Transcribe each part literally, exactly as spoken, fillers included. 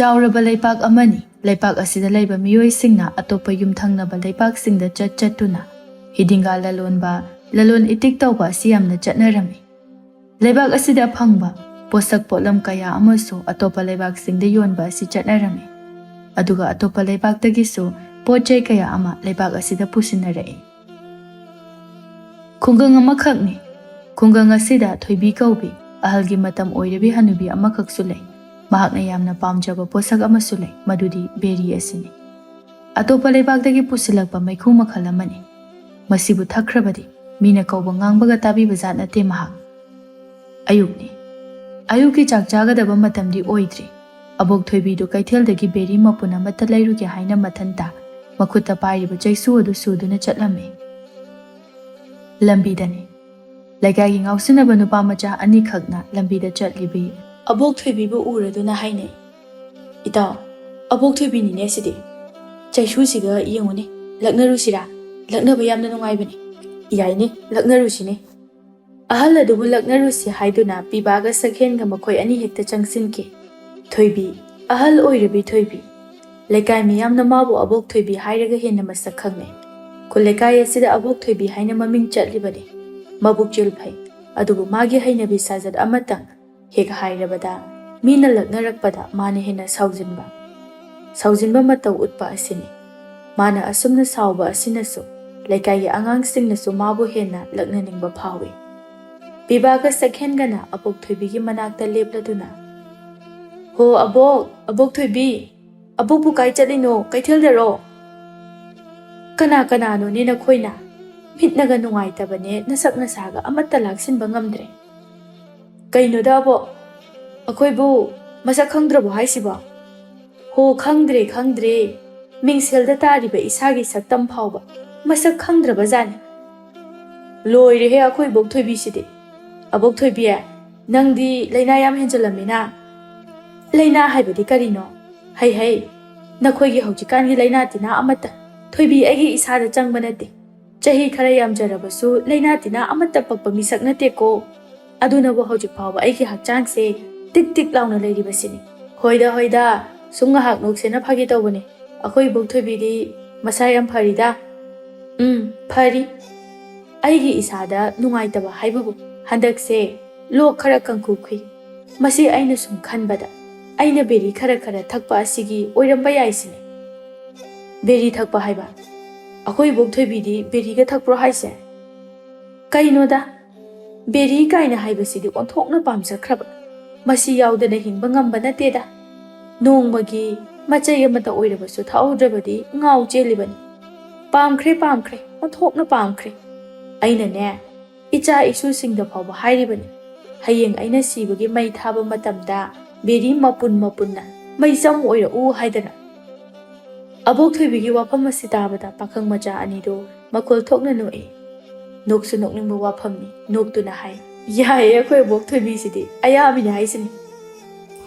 ꯆꯥꯎꯔꯕ ꯂꯩꯕꯥꯛ ꯑꯃꯅꯤ꯫ ꯂꯩꯕꯥꯛ ꯑꯁꯤꯗ ꯂꯩꯕ ꯃꯤꯑꯣꯏꯁꯤꯡꯅ ꯑꯇꯣꯞꯄ ꯌꯨꯝꯊꯪꯅꯕ ꯂꯩꯕꯥꯛꯁꯤꯡꯗ ꯆꯠ ꯆꯠꯇꯨꯅ ꯍꯤꯗꯤꯡꯒꯥ ꯂꯂꯣꯟꯕ, ꯂꯂꯣꯟ ꯏꯇꯤꯛ ꯇꯧꯕ ꯑꯁꯤ ꯌꯥꯝꯅ ꯆꯠꯅꯔꯝꯃꯤ꯫ ꯂꯩꯕꯥꯛ ꯑꯁꯤꯗ ꯐꯪꯕ ꯄꯣꯠꯁꯛ ꯄꯣꯠꯂꯝ ꯀꯌꯥ ꯑꯃꯁꯨ ꯑꯇꯣꯞꯄ ꯂꯩꯕꯥꯛꯁꯤꯡꯗ ꯌꯣꯟꯕ ꯑꯁꯤ ꯆꯠꯅꯔꯝꯃꯤ꯫ ꯑꯗꯨꯒ ꯑꯇꯣꯞꯄ ꯂꯩꯕꯥꯛꯇꯒꯤꯁꯨ ꯄꯣꯠ ꯆꯩ ꯀꯌꯥ ꯑꯃ ꯂꯩꯕꯥꯛ ꯑꯁꯤꯗ ꯄꯨꯁꯤꯟꯅꯔꯛꯏ꯫ ꯈꯨꯡꯒꯪ ꯑꯃꯈꯛꯅꯤ꯫ ꯈꯨꯡꯒꯪ ꯑꯁꯤꯗ ꯊꯣꯏꯕꯤ ꯀꯧꯕꯤ ꯑꯍꯜꯒꯤ ꯃꯇꯝ ꯑꯣꯏꯔꯕꯤ ꯍꯅꯨꯕꯤ ꯑꯃꯈꯛꯁꯨ ꯂꯩ꯫ ꯃꯍꯥꯛꯅ ꯌꯥꯝꯅ ꯄꯥꯝꯖꯕ ꯄꯣꯠꯁꯛ ꯑꯃꯁꯨ ꯂꯩ, ꯃꯗꯨꯗꯤ ꯕꯦꯔꯤ ꯑꯁꯤꯅꯤ꯫ ꯑꯇꯣꯞꯄ ꯂꯩꯕꯥꯛꯇꯒꯤ ꯄꯨꯁꯤꯜꯂꯛꯄ ꯃꯩꯈꯨ ꯃꯈꯜ ꯑꯃꯅꯤ꯫ ꯃꯁꯤꯕꯨ ꯊꯛꯈ꯭ꯔꯕꯗꯤ ꯃꯤꯅ ꯀꯧꯕ ꯉꯥꯡꯕꯒ ꯇꯥꯕꯤꯕ ꯖꯥꯠ ꯅꯠꯇꯦ ꯃꯍꯥꯛ꯫ ꯑꯌꯨꯛꯅꯤ꯫ ꯑꯌꯨꯛꯀꯤ ꯆꯥꯛ ꯆꯥꯒꯗꯕ ꯃꯇꯝꯗꯤ ꯑꯣꯏꯗ꯭ꯔꯤ꯫ ꯑꯕꯣꯛ ꯊꯣꯏꯕꯤꯗꯨ ꯀꯩꯊꯦꯜꯗꯒꯤ ꯕꯦꯔꯤ ꯃꯄꯨꯟ ꯑꯃꯠꯇ ꯂꯩꯔꯨꯒꯦ ꯍꯥꯏꯅ ꯃꯊꯟꯇ ꯃꯈꯨꯠꯇ ꯄꯥꯏꯔꯤꯕ ꯆꯩꯁꯨ ꯑꯗꯨ ꯁꯨꯗꯨꯅ ꯆꯠꯂꯝꯃꯤ꯫ ꯂꯝꯕꯤꯗꯅꯤ꯫ ꯂꯩꯀꯥꯏꯒꯤ ꯉꯥꯎꯁꯤꯟꯅꯕ ꯅꯨꯄꯥ ꯃꯆꯥ ꯑꯅꯤꯈꯛꯅ ꯂꯝꯕꯤꯗ ꯆꯠꯂꯤꯕꯤ ꯑꯕꯣꯛ ꯊꯣꯏꯕꯤꯕꯨ ꯎꯔꯗꯨꯅ ꯍꯥꯏꯅꯩ, "ꯏꯇꯥꯎ, ꯑꯕꯣꯛ ꯊꯣꯏꯕꯤꯅꯤꯅꯦ ꯁꯤꯗꯤ꯫ ꯆꯩꯁꯨꯁꯤꯒ ꯌꯦꯡꯉꯨꯅꯦ, ꯂꯛꯅꯔꯨꯁꯤꯔꯥ? ꯂꯛꯅꯕ ꯌꯥꯝꯅ ꯅꯨꯡꯉꯥꯏꯕꯅꯤ꯫ ꯌꯥꯏꯅꯦ, ꯂꯛꯅꯔꯨꯁꯤꯅꯦ꯫" ꯑꯍꯜ ꯑꯗꯨꯕꯨ ꯂꯛꯅꯔꯨꯁꯤ ꯍꯥꯏꯗꯨꯅ ꯄꯤꯕꯥꯒ ꯁꯛꯍꯦꯟꯒ ꯃꯈꯣꯏ ꯑꯅꯤ ꯍꯦꯛꯇ ꯆꯪꯁꯤꯟꯈꯤ꯫ ꯊꯣꯏꯕꯤ, ꯑꯍꯜ ꯑꯣꯏꯔꯕꯤ ꯊꯣꯏꯕꯤ꯫ ꯂꯩꯀꯥꯏ ꯃꯤꯌꯥꯝꯅ ꯃꯥꯕꯨ ꯑꯕꯣꯛ ꯊꯣꯏꯕꯤ ꯍꯥꯏꯔꯒ ꯍꯦꯟꯅ ꯃꯁꯛ ꯈꯪꯅꯩ꯫ ꯈꯨꯜ ꯂꯩꯀꯥꯏ ꯑꯁꯤꯗ ꯑꯕꯣꯛ ꯊꯣꯏꯕꯤ ꯍꯥꯏꯅ ꯃꯃꯤꯡ ꯆꯠꯂꯤꯕꯅꯤ꯫ ꯃꯕꯨꯛꯆꯦꯜ ꯐꯩ, ꯑꯗꯨꯕꯨ ꯃꯥꯒꯤ ꯍꯩꯅꯕꯤ ꯁꯥꯖꯠ ꯑꯃꯇꯪ ꯍꯦꯛ ꯍꯥꯏꯔꯕꯗ ꯃꯤꯅ ꯂꯛꯅꯔꯛꯄꯗ ꯃꯥꯅ ꯍꯦꯟꯅ ꯁꯥꯎꯖꯤꯟꯕ, ꯁꯥꯎꯖꯤꯟꯕ ꯃꯇꯧ ꯎꯠꯄ ꯑꯁꯤꯅꯤ꯫ ꯃꯥꯅ ꯑꯁꯨꯝꯅ ꯁꯥꯎꯕ ꯑꯁꯤꯅꯁꯨ ꯂꯩꯀꯥꯏꯒꯤ ꯑꯉꯥꯡꯁꯤꯡꯅꯁꯨ ꯃꯥꯕꯨ ꯍꯦꯟꯅ ꯂꯛꯅꯅꯤꯡꯕ ꯐꯥꯎꯏ꯫ ꯄꯤꯕꯥꯒ ꯁꯛꯍꯦꯟꯒꯅ ꯑꯕꯣꯛ ꯊꯣꯏꯕꯤꯒꯤ ꯃꯅꯥꯛꯇ ꯂꯦꯞꯂꯗꯨꯅ, "ꯍꯣ ꯑꯕꯣꯛ, ꯑꯕꯣꯛ ꯊꯣꯏꯕꯤ, ꯑꯕꯣꯛꯄꯨ ꯀꯥꯏ ꯆꯠꯂꯤꯅꯣ? ꯀꯩꯊꯦꯜꯗꯔꯣ? ꯀꯅꯥ ꯀꯅꯥꯅꯣꯅꯦ ꯅꯈꯣꯏꯅ? ꯃꯤꯠꯅꯒ ꯅꯨꯡꯉꯥꯏꯇꯕꯅꯦ, ꯅꯁꯛ ꯅꯁꯥꯒ ꯑꯃꯠꯇ ꯂꯥꯛꯁꯤꯟꯕ ꯉꯝꯗ꯭ꯔꯦ꯫ ꯀꯩꯅꯣꯗ ꯑꯕꯣꯛ, ꯑꯩꯈꯣꯏꯕꯨ ꯃꯁꯛ ꯈꯪꯗ꯭ꯔꯕꯣ ꯍꯥꯏꯁꯤꯕꯣ? ꯍꯣ, ꯈꯪꯗ꯭ꯔꯦ, ꯈꯪꯗ꯭ꯔꯦ꯫ ꯃꯤꯡꯁꯦꯜꯗ ꯇꯥꯔꯤꯕ ꯏꯁꯥꯒꯤ ꯁꯛꯇꯝ ꯐꯥꯎꯕ ꯃꯁꯛ ꯈꯪꯗ꯭ꯔꯕ ꯖꯥꯠꯅꯤ꯫ ꯂꯣꯏꯔꯦꯍꯦ ꯑꯩꯈꯣꯏ ꯏꯕꯣꯛ ꯊꯣꯏꯕꯤꯁꯤꯗꯤ꯫ ꯑꯕꯣꯛ ꯊꯣꯏꯕꯤ, ꯅꯪꯗꯤ ꯂꯥꯏꯅꯥ ꯌꯥꯝ ꯍꯦꯟꯖꯜꯂꯝꯃꯤꯅ꯫ ꯂꯥꯏꯅꯥ ꯍꯥꯏꯕꯗꯤ ꯀꯔꯤꯅꯣ? ꯍꯩ ꯍꯩ, ꯅꯈꯣꯏꯒꯤ ꯍꯧꯖꯤꯛꯀꯥꯟꯒꯤ ꯂꯥꯏꯅꯥ ꯇꯤꯟꯅꯥ ꯑꯃꯠꯇ ꯊꯣꯏꯕꯤ ꯑꯩꯒꯤ ꯏꯁꯥꯗ ꯆꯪꯕ ꯅꯠꯇꯦ꯫ ꯆꯍꯤ ꯈꯔ ꯌꯥꯝꯖꯔꯕꯁꯨ ꯂꯥꯏꯅꯥ ꯇꯤꯟꯅꯥ ꯑꯃꯠꯇ ꯄꯛꯄ ꯃꯤꯁꯛ ꯅꯠꯇꯦꯀꯣ꯫ ꯑꯗꯨꯅꯕꯨ ꯍꯧꯖꯤꯛ ꯐꯥꯎꯕ ꯑꯩꯒꯤ ꯍꯛꯆꯥꯡꯁꯦ ꯇꯤꯛ ꯇꯤꯛ ꯂꯥꯎꯅ ꯂꯩꯔꯤꯕꯁꯤꯅꯤ꯫ "ꯍꯣꯏꯗ, ꯍꯣꯏꯗ, ꯁꯨꯝ ꯉꯥꯏꯍꯥꯛ ꯅꯣꯛꯁꯦꯅ ꯐꯥꯒꯤ ꯇꯧꯕꯅꯦ꯫ ꯑꯩꯈꯣꯏ ꯏꯕꯣꯛ ꯊꯣꯏꯕꯤꯗꯤ ꯃꯁꯥ ꯌꯥꯝ ꯐꯔꯤꯗ?" "ꯎꯝ, ꯐꯔꯤ꯫ ꯑꯩꯒꯤ ꯏꯁꯥꯗ ꯅꯨꯡꯉꯥꯏꯇꯕ ꯍꯥꯏꯕꯕꯨ ꯍꯟꯗꯛꯁꯦ ꯂꯣꯛ ꯈꯔ ꯀꯪꯈꯨꯈꯤ꯫ ꯃꯁꯤ ꯑꯩꯅ ꯁꯨꯝ ꯈꯟꯕꯗ ꯑꯩꯅ ꯕꯦꯔꯤ ꯈꯔ ꯈꯔ ꯊꯛꯄ ꯑꯁꯤꯒꯤ ꯑꯣꯏꯔꯝꯕ ꯌꯥꯏ ꯁꯤꯅꯦ꯫" "ꯕꯦꯔꯤ ꯊꯛꯄ ꯍꯥꯏꯕ? ꯑꯩꯈꯣꯏ ꯏꯕꯣꯛ ꯊꯣꯏꯕꯤꯗꯤ ꯕꯦꯔꯤꯒ ꯊꯛꯄ꯭ꯔꯣ ꯍꯥꯏꯁꯦ?" "ꯀꯩꯅꯣꯗ, ꯕꯦꯔꯤ ꯀꯥꯏꯅ ꯍꯥꯏꯕꯁꯤꯗꯤ ꯑꯣꯟꯊꯣꯛꯅ ꯄꯥꯝꯖꯈ꯭ꯔꯕ꯫ ꯃꯁꯤ ꯌꯥꯎꯗꯅ ꯍꯤꯡꯕ ꯉꯝꯕ ꯅꯠꯇꯦꯗ꯫ ꯅꯣꯡꯃꯒꯤ ꯃꯆꯩ ꯑꯃꯇ ꯑꯣꯏꯔꯕꯁꯨ ꯊꯛꯍꯧꯗ꯭ꯔꯕꯗꯤ ꯉꯥꯎ ꯆꯦꯜꯂꯤꯕꯅꯤ꯫ ꯄꯥꯝꯈ꯭ꯔꯦ, ꯄꯥꯝꯈ꯭ꯔꯦ, ꯑꯣꯟꯊꯣꯛꯅ ꯄꯥꯝꯈ꯭ꯔꯦ꯫ ꯑꯩꯅꯅꯦ, ꯏꯆꯥ ꯏꯁꯨꯁꯤꯡꯗ ꯐꯥꯎꯕ ꯍꯥꯏꯔꯤꯕꯅꯤ, ꯍꯌꯦꯡ ꯑꯩꯅ ꯁꯤꯕꯒꯤ ꯃꯩ ꯊꯥꯕ ꯃꯇꯝꯗ ꯕꯦꯔꯤ ꯃꯄꯨꯟ ꯃꯄꯨꯟꯅ ꯃꯩꯆꯝ ꯑꯣꯏꯔꯛꯎ ꯍꯥꯏꯗꯅ꯫" ꯑꯕꯣꯛ ꯊꯣꯏꯕꯤꯒꯤ ꯋꯥꯐꯝ ꯑꯁꯤ ꯇꯥꯕꯗ ꯄꯥꯈꯪ ꯃꯆꯥ ꯑꯅꯤꯗꯨ ꯃꯈꯣꯜ ꯊꯣꯛꯅ ꯅꯣꯛꯏ꯫ ꯅꯣꯛꯁꯨ ꯅꯣꯛꯅꯤꯡꯕ ꯋꯥꯐꯝꯅꯤ꯫ ꯅꯣꯛꯇꯨꯅ ꯍꯥꯏ, "ꯌꯥꯏꯌꯦ, ꯑꯩꯈꯣꯏ ꯑꯕꯣꯛ ꯊꯣꯏꯕꯤꯁꯤꯗꯤ ꯑꯌꯥꯕꯤꯅꯤ ꯍꯥꯏꯁꯤꯅꯤ꯫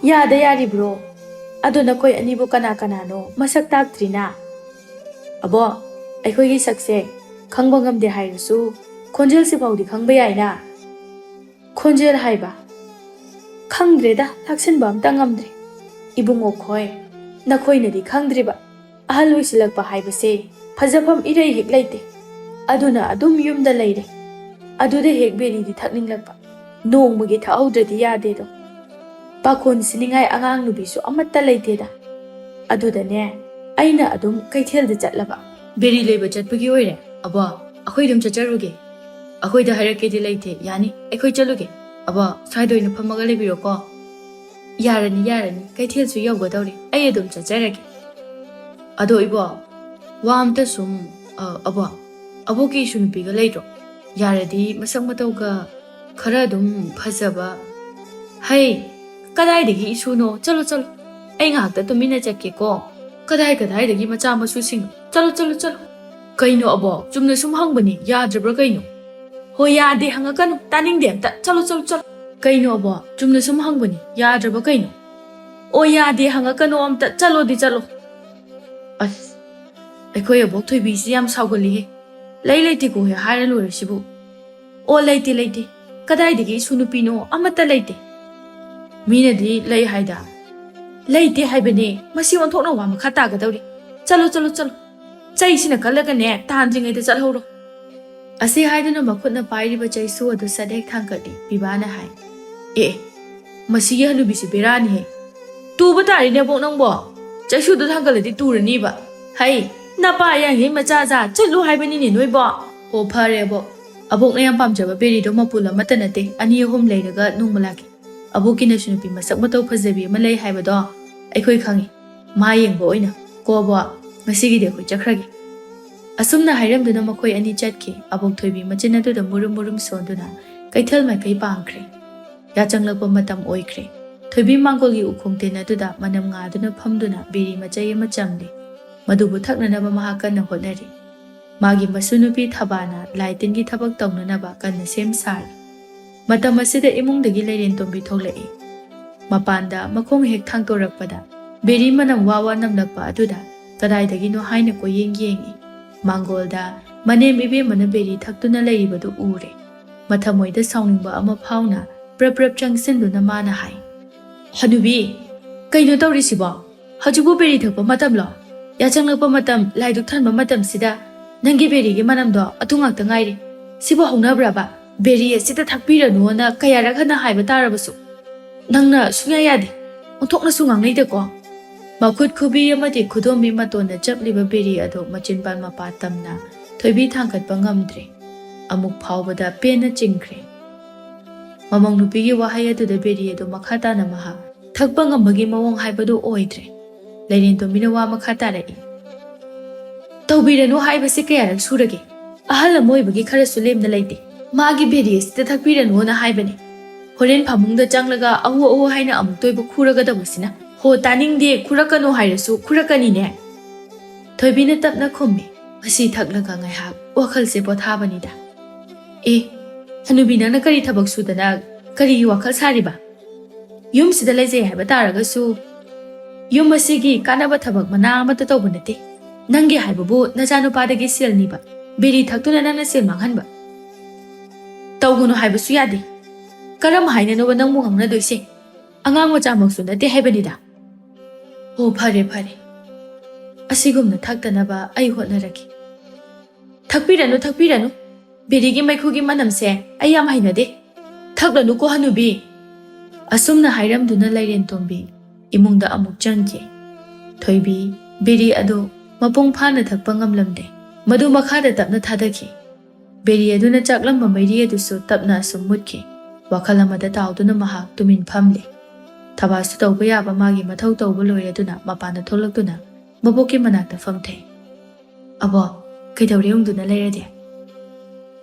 ꯌꯥꯗ ꯌꯥꯔꯤꯕ꯭ꯔꯣ? ꯑꯗꯣ ꯅꯈꯣꯏ ꯑꯅꯤꯕꯨ ꯀꯅꯥ ꯀꯅꯥꯅꯣ? ꯃꯁꯛ ꯇꯥꯛꯇ꯭ꯔꯤꯅ?" "ꯑꯕꯣ, ꯑꯩꯈꯣꯏꯒꯤ ꯁꯛꯁꯦ ꯈꯪꯕ ꯉꯝꯗꯦ ꯍꯥꯏꯔꯁꯨ ꯈꯣꯟꯖꯦꯜꯁꯤ ꯐꯥꯎꯗꯤ ꯈꯪꯕ ꯌꯥꯏꯅ?" "ꯈꯣꯟꯖꯦꯜ ꯍꯥꯏꯕ? ꯈꯪꯗ꯭ꯔꯦꯗ, ꯂꯥꯛꯁꯤꯟꯕ ꯑꯝꯇ ꯉꯝꯗ꯭ꯔꯦ꯫ ꯏꯕꯨꯡꯉꯣ ꯈꯣꯏ, ꯅꯈꯣꯏꯅꯗꯤ ꯈꯪꯗ꯭ꯔꯤꯕ, ꯑꯍꯜ ꯑꯣꯏꯁꯤꯜꯂꯛꯄ ꯍꯥꯏꯕꯁꯦ ꯐꯖꯐꯝ ꯏꯔꯩ ꯍꯦꯛ ꯂꯩꯇꯦ꯫ ꯑꯗꯨꯅ ꯑꯗꯨꯝ ꯌꯨꯝꯗ ꯂꯩꯔꯦ꯫ ꯑꯗꯨꯗ ꯍꯦꯛ ꯕꯦꯔꯤꯗꯤ ꯊꯛꯅꯤꯡꯂꯛꯄ, ꯅꯣꯡꯃꯒꯤ ꯊꯛꯍꯧꯗ꯭ꯔꯗꯤ ꯌꯥꯗꯦꯗꯣ꯫ ꯄꯥꯈꯣꯟ ꯁꯤꯅꯤꯡꯉꯥꯏ ꯑꯉꯥꯡ ꯅꯨꯄꯤꯁꯨ ꯑꯃꯠꯇ ꯂꯩꯇꯦꯗ꯫ ꯑꯗꯨꯗꯅꯦ, ꯑꯩꯅ ꯑꯗꯨꯝ ꯀꯩꯊꯦꯜꯗ ꯆꯠꯂꯕ꯫" "ꯕꯦꯔꯤ ꯂꯩꯕ ꯆꯠꯄꯒꯤ ꯑꯣꯏꯔꯦ꯫ ꯑꯕꯣ, ꯑꯩꯈꯣꯏ ꯑꯗꯨꯝ ꯆꯠꯆꯔꯨꯒꯦ꯫ ꯑꯩꯈꯣꯏꯗ ꯍꯥꯏꯔꯛꯀꯦꯗꯤ ꯂꯩꯇꯦ, ꯌꯥꯅꯤ, ꯑꯩꯈꯣꯏ ꯆꯠꯂꯨꯒꯦ꯫ ꯑꯕꯣ, ꯁ꯭ꯋꯥꯏꯗ ꯑꯣꯏꯅ ꯐꯝꯃꯒ ꯂꯩꯕꯤꯔꯣꯀꯣ꯫" "ꯌꯥꯔꯅꯤ, ꯌꯥꯔꯅꯤ, ꯀꯩꯊꯦꯜꯁꯨ ꯌꯧꯒꯗꯧꯔꯦ, ꯑꯩ ꯑꯗꯨꯝ ꯆꯠꯆꯔꯒꯦ꯫ ꯑꯗꯣ ꯏꯕꯣ, ꯋꯥ ꯑꯝꯇ ꯁꯨꯝ, ꯑ, ꯑꯕꯣ, ꯑꯕꯣꯛꯀꯤ ꯏꯁꯨ ꯅꯨꯄꯤꯒ ꯂꯩꯇ꯭ꯔꯣ? ꯌꯥꯔꯗꯤ ꯃꯁꯛ ꯃꯇꯧꯒ ꯈꯔ ꯑꯗꯨꯝ ꯐꯖꯕ꯫" "ꯍꯩ, ꯀꯗꯥꯏꯗꯒꯤ ꯏꯁꯨꯅꯣ? ꯆꯠꯂꯣ, ꯆꯠꯂꯣ, ꯑꯩ ꯉꯥꯏꯍꯥꯛꯇ ꯇꯨꯃꯤꯟꯅ ꯆꯠꯀꯦꯀꯣ꯫ ꯀꯗꯥꯏ ꯀꯗꯥꯏꯗꯒꯤ ꯃꯆꯥ ꯃꯁꯨꯁꯤꯡ? ꯆꯠꯂꯣ, ꯆꯠꯂꯣ, ꯆꯠꯂꯣ꯫" "ꯀꯩꯅꯣ ꯑꯕꯣ, ꯆꯨꯝꯅ ꯁꯨꯝ ꯍꯪꯕꯅꯤ, ꯌꯥꯗ꯭ꯔꯕ꯭ꯔꯥ ꯀꯩꯅꯣ?" "ꯍꯣ, ꯌꯥꯗꯦ ꯍꯪꯉꯛꯀꯅꯨ, ꯇꯥꯅꯤꯡꯗꯦ ꯑꯝꯇ, ꯆꯠꯂꯣ, ꯆꯠꯂꯣ, ꯆꯠꯂꯣ꯫" "ꯀꯩꯅꯣ ꯑꯕꯣ, ꯆꯨꯝꯅ ꯁꯨꯝ ꯍꯪꯕꯅꯤ, ꯌꯥꯗ꯭ꯔꯕ ꯀꯩꯅꯣ?" "ꯑꯣ, ꯌꯥꯗꯦ ꯍꯪꯉꯛꯀꯅꯨ ꯑꯝꯇ, ꯆꯠꯂꯣꯗꯤ ꯆꯠꯂꯣ꯫" ꯑꯁ, ꯑꯩꯈꯣꯏ ꯑꯕꯣꯛ ꯊꯣꯏꯕꯤꯁꯤ ꯌꯥꯝ ꯁꯥꯎꯒꯜꯂꯤꯍꯦ꯫ ꯂꯩ ꯂꯩꯇꯦꯀꯣ ꯍꯦꯛ ꯍꯥꯏꯔ ꯂꯣꯏꯔꯦ ꯁꯤꯕꯨ꯫ "ꯑꯣ, ꯂꯩꯇꯦ, ꯂꯩꯇꯦ, ꯀꯗꯥꯏꯗꯒꯤ ꯏꯁꯨ ꯅꯨꯄꯤꯅꯣ? ꯑꯃꯠꯇ ꯂꯩꯇꯦ꯫" "ꯃꯤꯅꯗꯤ ꯂꯩ ꯍꯥꯏꯗ?" ꯂꯩꯇꯦ ꯍꯥꯏꯕꯅꯦ, ꯃꯁꯤ ꯑꯣꯟꯊꯣꯛꯅ ꯋꯥ ꯃꯈꯥ ꯇꯥꯒꯗꯧꯔꯤ꯫ ꯆꯠꯂꯣ, ꯆꯠꯂꯣ, ꯆꯠꯂꯣ꯫ ꯆꯩꯁꯤꯅ ꯀꯜꯂꯒꯅꯦ, ꯇꯥꯟꯗ꯭ꯔꯤꯉꯩꯗ ꯆꯠꯍꯧꯔꯣ꯫ ꯑꯁꯤ ꯍꯥꯏꯗꯨꯅ ꯃꯈꯨꯠꯅ ꯄꯥꯏꯔꯤꯕ ꯆꯩꯁꯨ ꯑꯗꯨ ꯁꯠ ꯍꯦꯛ ꯊꯥꯡꯒꯠꯂꯤ꯫ ꯕꯤꯕꯥꯅ ꯍꯥꯏ, "ꯑꯦ, ꯃꯁꯤꯒꯤ ꯍꯅꯨꯕꯤꯁꯤ ꯕꯦꯔꯥꯅꯤꯍꯦ꯫ ꯇꯨꯕ ꯇꯥꯔꯤꯅꯦ ꯑꯕꯣꯛ ꯅꯪꯕꯣ꯫ ꯆꯩꯁꯨꯗꯨ ꯊꯥꯡꯒꯠꯂꯗꯤ ꯇꯨꯔꯅꯤꯕ꯫ ꯍꯩ, ꯅꯄꯥ ꯌꯥꯡꯉꯩ ꯃꯆꯥ ꯖꯥ ꯆꯠꯂꯨ ꯍꯥꯏꯕꯅꯤꯅꯦ ꯅꯣꯏꯕꯣ꯫ ꯑꯣ, ꯐꯔꯦ ꯑꯕꯣꯛ꯫ ꯑꯕꯣꯛꯅ ꯌꯥꯝ ꯄꯥꯝꯖꯕ ꯕꯦꯔꯤꯗꯣ ꯃꯄꯨꯜ ꯑꯃꯠꯇ ꯅꯠꯇꯦ, ꯑꯅꯤ ꯑꯍꯨꯝ ꯂꯩꯔꯒ ꯅꯣꯡꯃ ꯂꯥꯛꯀꯦ꯫ ꯑꯕꯣꯛꯀꯤꯅꯁꯨ ꯅꯨꯄꯤ ꯃꯁꯛ ꯃꯇꯧ ꯐꯖꯕꯤ ꯑꯃ ꯂꯩ ꯍꯥꯏꯕꯗꯣ ꯑꯩꯈꯣꯏ ꯈꯪꯉꯤ꯫ ꯃꯥ ꯌꯦꯡꯕ ꯑꯣꯏꯅ꯫ ꯀꯣ ꯑꯕꯣꯛ, ꯉꯁꯤꯒꯤꯗꯤ ꯑꯩꯈꯣꯏ ꯆꯠꯈ꯭ꯔꯒꯦ꯫" ꯑꯁꯨꯝꯅ ꯍꯥꯏꯔꯝꯗꯨꯅ ꯃꯈꯣꯏ ꯑꯅꯤ ꯆꯠꯈꯤ꯫ ꯑꯕꯣꯛ ꯊꯣꯏꯕꯤ ꯃꯆꯤꯟ ꯑꯗꯨꯗ ꯃꯨꯔꯨꯝ ꯃꯨꯔꯨꯝ ꯁꯣꯟꯗꯨꯅ ꯀꯩꯊꯦꯜ ꯃꯥꯏꯀꯩ ꯄꯥꯡꯈ꯭ꯔꯦ꯫ ꯌꯥꯆꯪꯂꯛꯄ ꯃꯇꯝ ꯑꯣꯏꯈ꯭ꯔꯦ꯫ ꯊꯣꯏꯕꯤ ꯃꯥꯡꯒꯣꯜꯒꯤ ꯎꯈꯣꯡ ꯇꯦꯟ ꯑꯗꯨꯗ ꯃꯅꯝ ꯉꯥꯗꯨꯅ ꯐꯝꯗꯨꯅ ꯕꯦꯔꯤ ꯃꯆꯩ ꯑꯃ ꯆꯝꯂꯤ꯫ ꯃꯗꯨꯕꯨ ꯊꯛꯅꯅꯕ ꯃꯍꯥꯛ ꯀꯟꯅ ꯍꯣꯠꯅꯔꯤ꯫ ꯃꯥꯒꯤ ꯃꯁꯨ ꯅꯨꯄꯤ ꯊꯕꯥꯅ ꯂꯥꯏ ꯇꯤꯟꯒꯤ ꯊꯕꯛ ꯇꯧꯅꯅꯕ ꯀꯟꯅ ꯁꯦꯝ ꯁꯥꯔꯤ꯫ ꯃꯇꯝ ꯑꯁꯤꯗ ꯏꯃꯨꯡꯗꯒꯤ ꯂꯩꯔꯦꯟ ꯇꯣꯝꯕꯤ ꯊꯣꯛꯂꯛꯏ꯫ ꯃꯄꯥꯟꯗ ꯃꯈꯣꯡ ꯍꯦꯛ ꯊꯥꯡꯗꯣꯔꯛꯄꯗ ꯕꯦꯔꯤ ꯃꯅꯝ ꯋꯥ ꯋꯥ ꯅꯝꯂꯛꯄ ꯑꯗꯨꯗ ꯀꯗꯥꯏꯗꯒꯤꯅꯣ ꯍꯥꯏꯅ ꯀꯣꯏꯌꯦꯡ ꯌꯦꯡꯏ꯫ ꯃꯥꯡꯒꯣꯜꯗ ꯃꯅꯦꯝ ꯏꯕꯦꯝꯃꯅ ꯕꯦꯔꯤ ꯊꯛꯇꯨꯅ ꯂꯩꯔꯤꯕꯗꯨ ꯎꯔꯦ꯫ ꯃꯊꯃꯣꯏꯗ ꯁꯥꯎꯅꯤꯡꯕ ꯑꯃ ꯐꯥꯎꯅ ꯄ꯭ꯔꯞ ꯄ꯭ꯔꯞ ꯆꯪꯁꯤꯟꯗꯨꯅ ꯃꯥꯅ ꯍꯥꯏ, "ꯍꯅꯨꯕꯤ, ꯀꯩꯅꯣ ꯇꯧꯔꯤꯁꯤꯕꯣ? ꯍꯧꯖꯤꯛꯄꯨ ꯕꯦꯔꯤ ꯊꯛꯄ ꯃꯇꯝꯂꯣ? ꯌꯥꯆꯪꯂꯛꯄ ꯃꯇꯝ, ꯂꯥꯏꯗꯨꯛ ꯊꯥꯟꯕ ꯃꯇꯝꯁꯤꯗ ꯅꯪꯒꯤ ꯕꯦꯔꯤꯒꯤ ꯃꯅꯝꯗꯣ ꯑꯗꯨ ꯉꯥꯛꯇ ꯉꯥꯏꯔꯤ꯫ ꯁꯤꯕꯨ ꯍꯧꯅꯕ꯭ꯔꯕ? ꯕꯦꯔꯤ ꯑꯁꯤꯗ ꯊꯛꯄꯤꯔꯅꯨꯅ ꯀꯌꯥꯔꯛ ꯍꯟꯅ ꯍꯥꯏꯕ ꯇꯥꯔꯕꯁꯨ ꯅꯪꯅ ꯁꯨꯡꯌꯥ ꯌꯥꯗꯦ꯫ ꯑꯣꯟꯊꯣꯛꯅꯁꯨ ꯉꯥꯡꯅꯩꯗꯀꯣ꯫" ꯃꯈꯨꯠ ꯈꯨꯕꯤ ꯑꯃꯗꯤ ꯈꯨꯗꯣꯝꯕꯤ ꯃꯇꯣꯟꯗ ꯆꯞꯂꯤꯕ ꯕꯦꯔꯤ ꯑꯗꯨ ꯃꯆꯤꯟꯕꯥꯜ ꯃꯄꯥ ꯇꯝꯅ ꯊꯣꯏꯕꯤ ꯊꯥꯡꯒꯠꯄ ꯉꯝꯗ꯭ꯔꯦ꯫ ꯑꯃꯨꯛ ꯐꯥꯎꯕꯗ ꯄꯦꯟꯅ ꯆꯤꯡꯈ꯭ꯔꯦ꯫ ꯃꯃꯧ ꯅꯨꯄꯤꯒꯤ ꯋꯥꯍꯩ ꯑꯗꯨꯗ ꯕꯦꯔꯤ ꯑꯗꯨ ꯃꯈꯥ ꯇꯥꯅ ꯃꯍꯥꯛ ꯊꯛꯄ ꯉꯝꯕꯒꯤ ꯃꯑꯣꯡ ꯍꯥꯏꯕꯗꯨ ꯑꯣꯏꯗ꯭ꯔꯦ꯫ ꯂꯩꯔꯦꯟ ꯇꯣꯝꯕꯤꯅ ꯋꯥ ꯃꯈꯥ ꯇꯥꯔꯛꯏ, "ꯇꯧꯕꯤꯔꯅꯨ ꯍꯥꯏꯕꯁꯤ ꯀꯌꯥꯔꯛ ꯁꯨꯔꯒꯦ? ꯑꯍꯜ ꯑꯃ ꯑꯣꯏꯕꯒꯤ ꯈꯔꯁꯨ ꯂꯦꯝꯅ ꯂꯩꯇꯦ꯫ ꯃꯥꯒꯤ ꯕꯦꯔꯤ ꯑꯁꯤꯗ ꯊꯛꯄꯤꯔꯅꯨꯅ ꯍꯥꯏꯕꯅꯦ꯫ ꯍꯣꯔꯦꯟ ꯐꯃꯨꯡꯗ ꯆꯪꯂꯒ ꯑꯍꯨ ꯑꯍꯨ ꯍꯥꯏꯅ ꯑꯃꯨꯛꯇꯣꯏꯕ ꯈꯨꯔꯒꯗꯧꯕꯁꯤꯅ꯫ ꯍꯣ, ꯇꯥꯅꯤꯡꯗꯦ, ꯈꯨꯔꯛꯀꯅꯨ ꯍꯥꯏꯔꯁꯨ ꯈꯨꯔꯛꯀꯅꯤꯅꯦ꯫" ꯊꯣꯏꯕꯤꯅ ꯇꯞꯅ ꯈꯨꯝꯃꯤ, ꯃꯁꯤ ꯊꯛꯂꯒ ꯉꯥꯏꯍꯥꯛ ꯋꯥꯈꯜꯁꯦ ꯄꯣꯊꯥꯕꯅꯤꯗ꯫ "ꯑꯦ, ꯍꯅꯨꯕꯤ, ꯅꯪꯅ ꯀꯔꯤ ꯊꯕꯛ ꯁꯨꯗꯅ ꯀꯔꯤꯒꯤ ꯋꯥꯈꯜ ꯁꯥꯔꯤꯕ? ꯌꯨꯝꯁꯤꯗ ꯂꯩꯖꯩ ꯍꯥꯏꯕ ꯇꯥꯔꯒꯁꯨ ꯌꯨꯝ ꯑꯁꯤꯒꯤ ꯀꯥꯟꯅꯕ ꯊꯕꯛ ꯃꯅꯥ ꯑꯃꯠꯇ ꯇꯧꯕ ꯅꯠꯇꯦ꯫ ꯅꯪꯒꯤ ꯍꯥꯏꯕꯕꯨ ꯅꯆꯥꯅꯨꯄꯥꯗꯒꯤ ꯁꯦꯜ ꯅꯤꯕ, ꯕꯤꯔꯤ ꯊꯛꯇꯨꯅ ꯅꯪꯅ ꯁꯦꯜ ꯃꯥꯡꯍꯟꯕ꯫ ꯇꯧꯒꯅꯨ ꯍꯥꯏꯕꯁꯨ ꯌꯥꯗꯦ꯫ ꯀꯔꯝ ꯍꯥꯏꯅꯅꯣꯕ ꯅꯪꯕꯨ ꯉꯥꯡꯅꯗꯣꯏꯁꯦ? ꯑꯉꯥꯡ ꯃꯆꯥꯃꯛꯁꯨ ꯅꯠꯇꯦ ꯍꯥꯏꯕꯅꯤꯗ꯫" "ꯑꯣ, ꯐꯔꯦ, ꯐꯔꯦ꯫ ꯑꯁꯤꯒꯨꯝꯅ ꯊꯛꯇꯅꯕ ꯑꯩ ꯍꯣꯠꯅꯔꯒꯦ꯫" "ꯊꯛꯄꯤꯔꯅꯨ, ꯊꯛꯄꯤꯔꯅꯨ꯫ ꯕꯤꯔꯤꯒꯤ ꯃꯩꯈꯨꯒꯤ ꯃꯅꯝꯁꯦ ꯑꯩ ꯌꯥꯝ ꯍꯩꯅꯗꯦ꯫ ꯊꯛꯂꯅꯨꯀꯣ, ꯍꯅꯨꯕꯤ꯫" ꯑꯁꯨꯝꯅ ꯍꯥꯏꯔꯝꯗꯨꯅ ꯂꯩꯔꯦꯟꯇꯣꯝꯕꯤ ꯏꯃꯨꯡꯗ ꯑꯃꯨꯛ ꯆꯪꯈꯤ꯫ ꯊꯣꯏꯕꯤ ꯕꯤꯔꯤ ꯑꯗꯨ ꯃꯄꯨꯡ ꯐꯥꯅ ꯊꯛꯄ ꯉꯝꯂꯝꯗꯦ꯫ ꯃꯗꯨ ꯃꯈꯥꯗ ꯇꯞꯅ ꯊꯥꯗꯈꯤ꯫ ꯕꯤꯔꯤ ꯑꯗꯨꯅ ꯆꯥꯛꯂꯝꯕ ꯃꯩꯔꯤ ꯑꯗꯨꯁꯨ ꯇꯞꯅ ꯑꯁꯨꯝ ꯃꯨꯠꯈꯤ꯫ ꯋꯥꯈꯜ ꯑꯃꯗ ꯇꯥꯎꯗꯨꯅ ꯃꯍꯥꯛ ꯇꯨꯃꯤꯟ ꯐꯝꯂꯤ꯫ ꯊꯕꯥꯁꯨ ꯇꯧꯕ ꯌꯥꯕ ꯃꯥꯒꯤ ꯃꯊꯧ ꯇꯧꯕ ꯂꯣꯏꯔꯗꯨꯅ ꯃꯄꯥꯟꯗ ꯊꯣꯛꯂꯛꯇꯨꯅ ꯃꯕꯣꯛꯀꯤ ꯃꯅꯥꯛꯇ ꯐꯝꯊꯩ꯫ "ꯑꯕꯣ, ꯀꯩꯗꯧꯔꯦ ꯎꯪꯗꯨꯅ ꯂꯩꯔꯗꯤ?"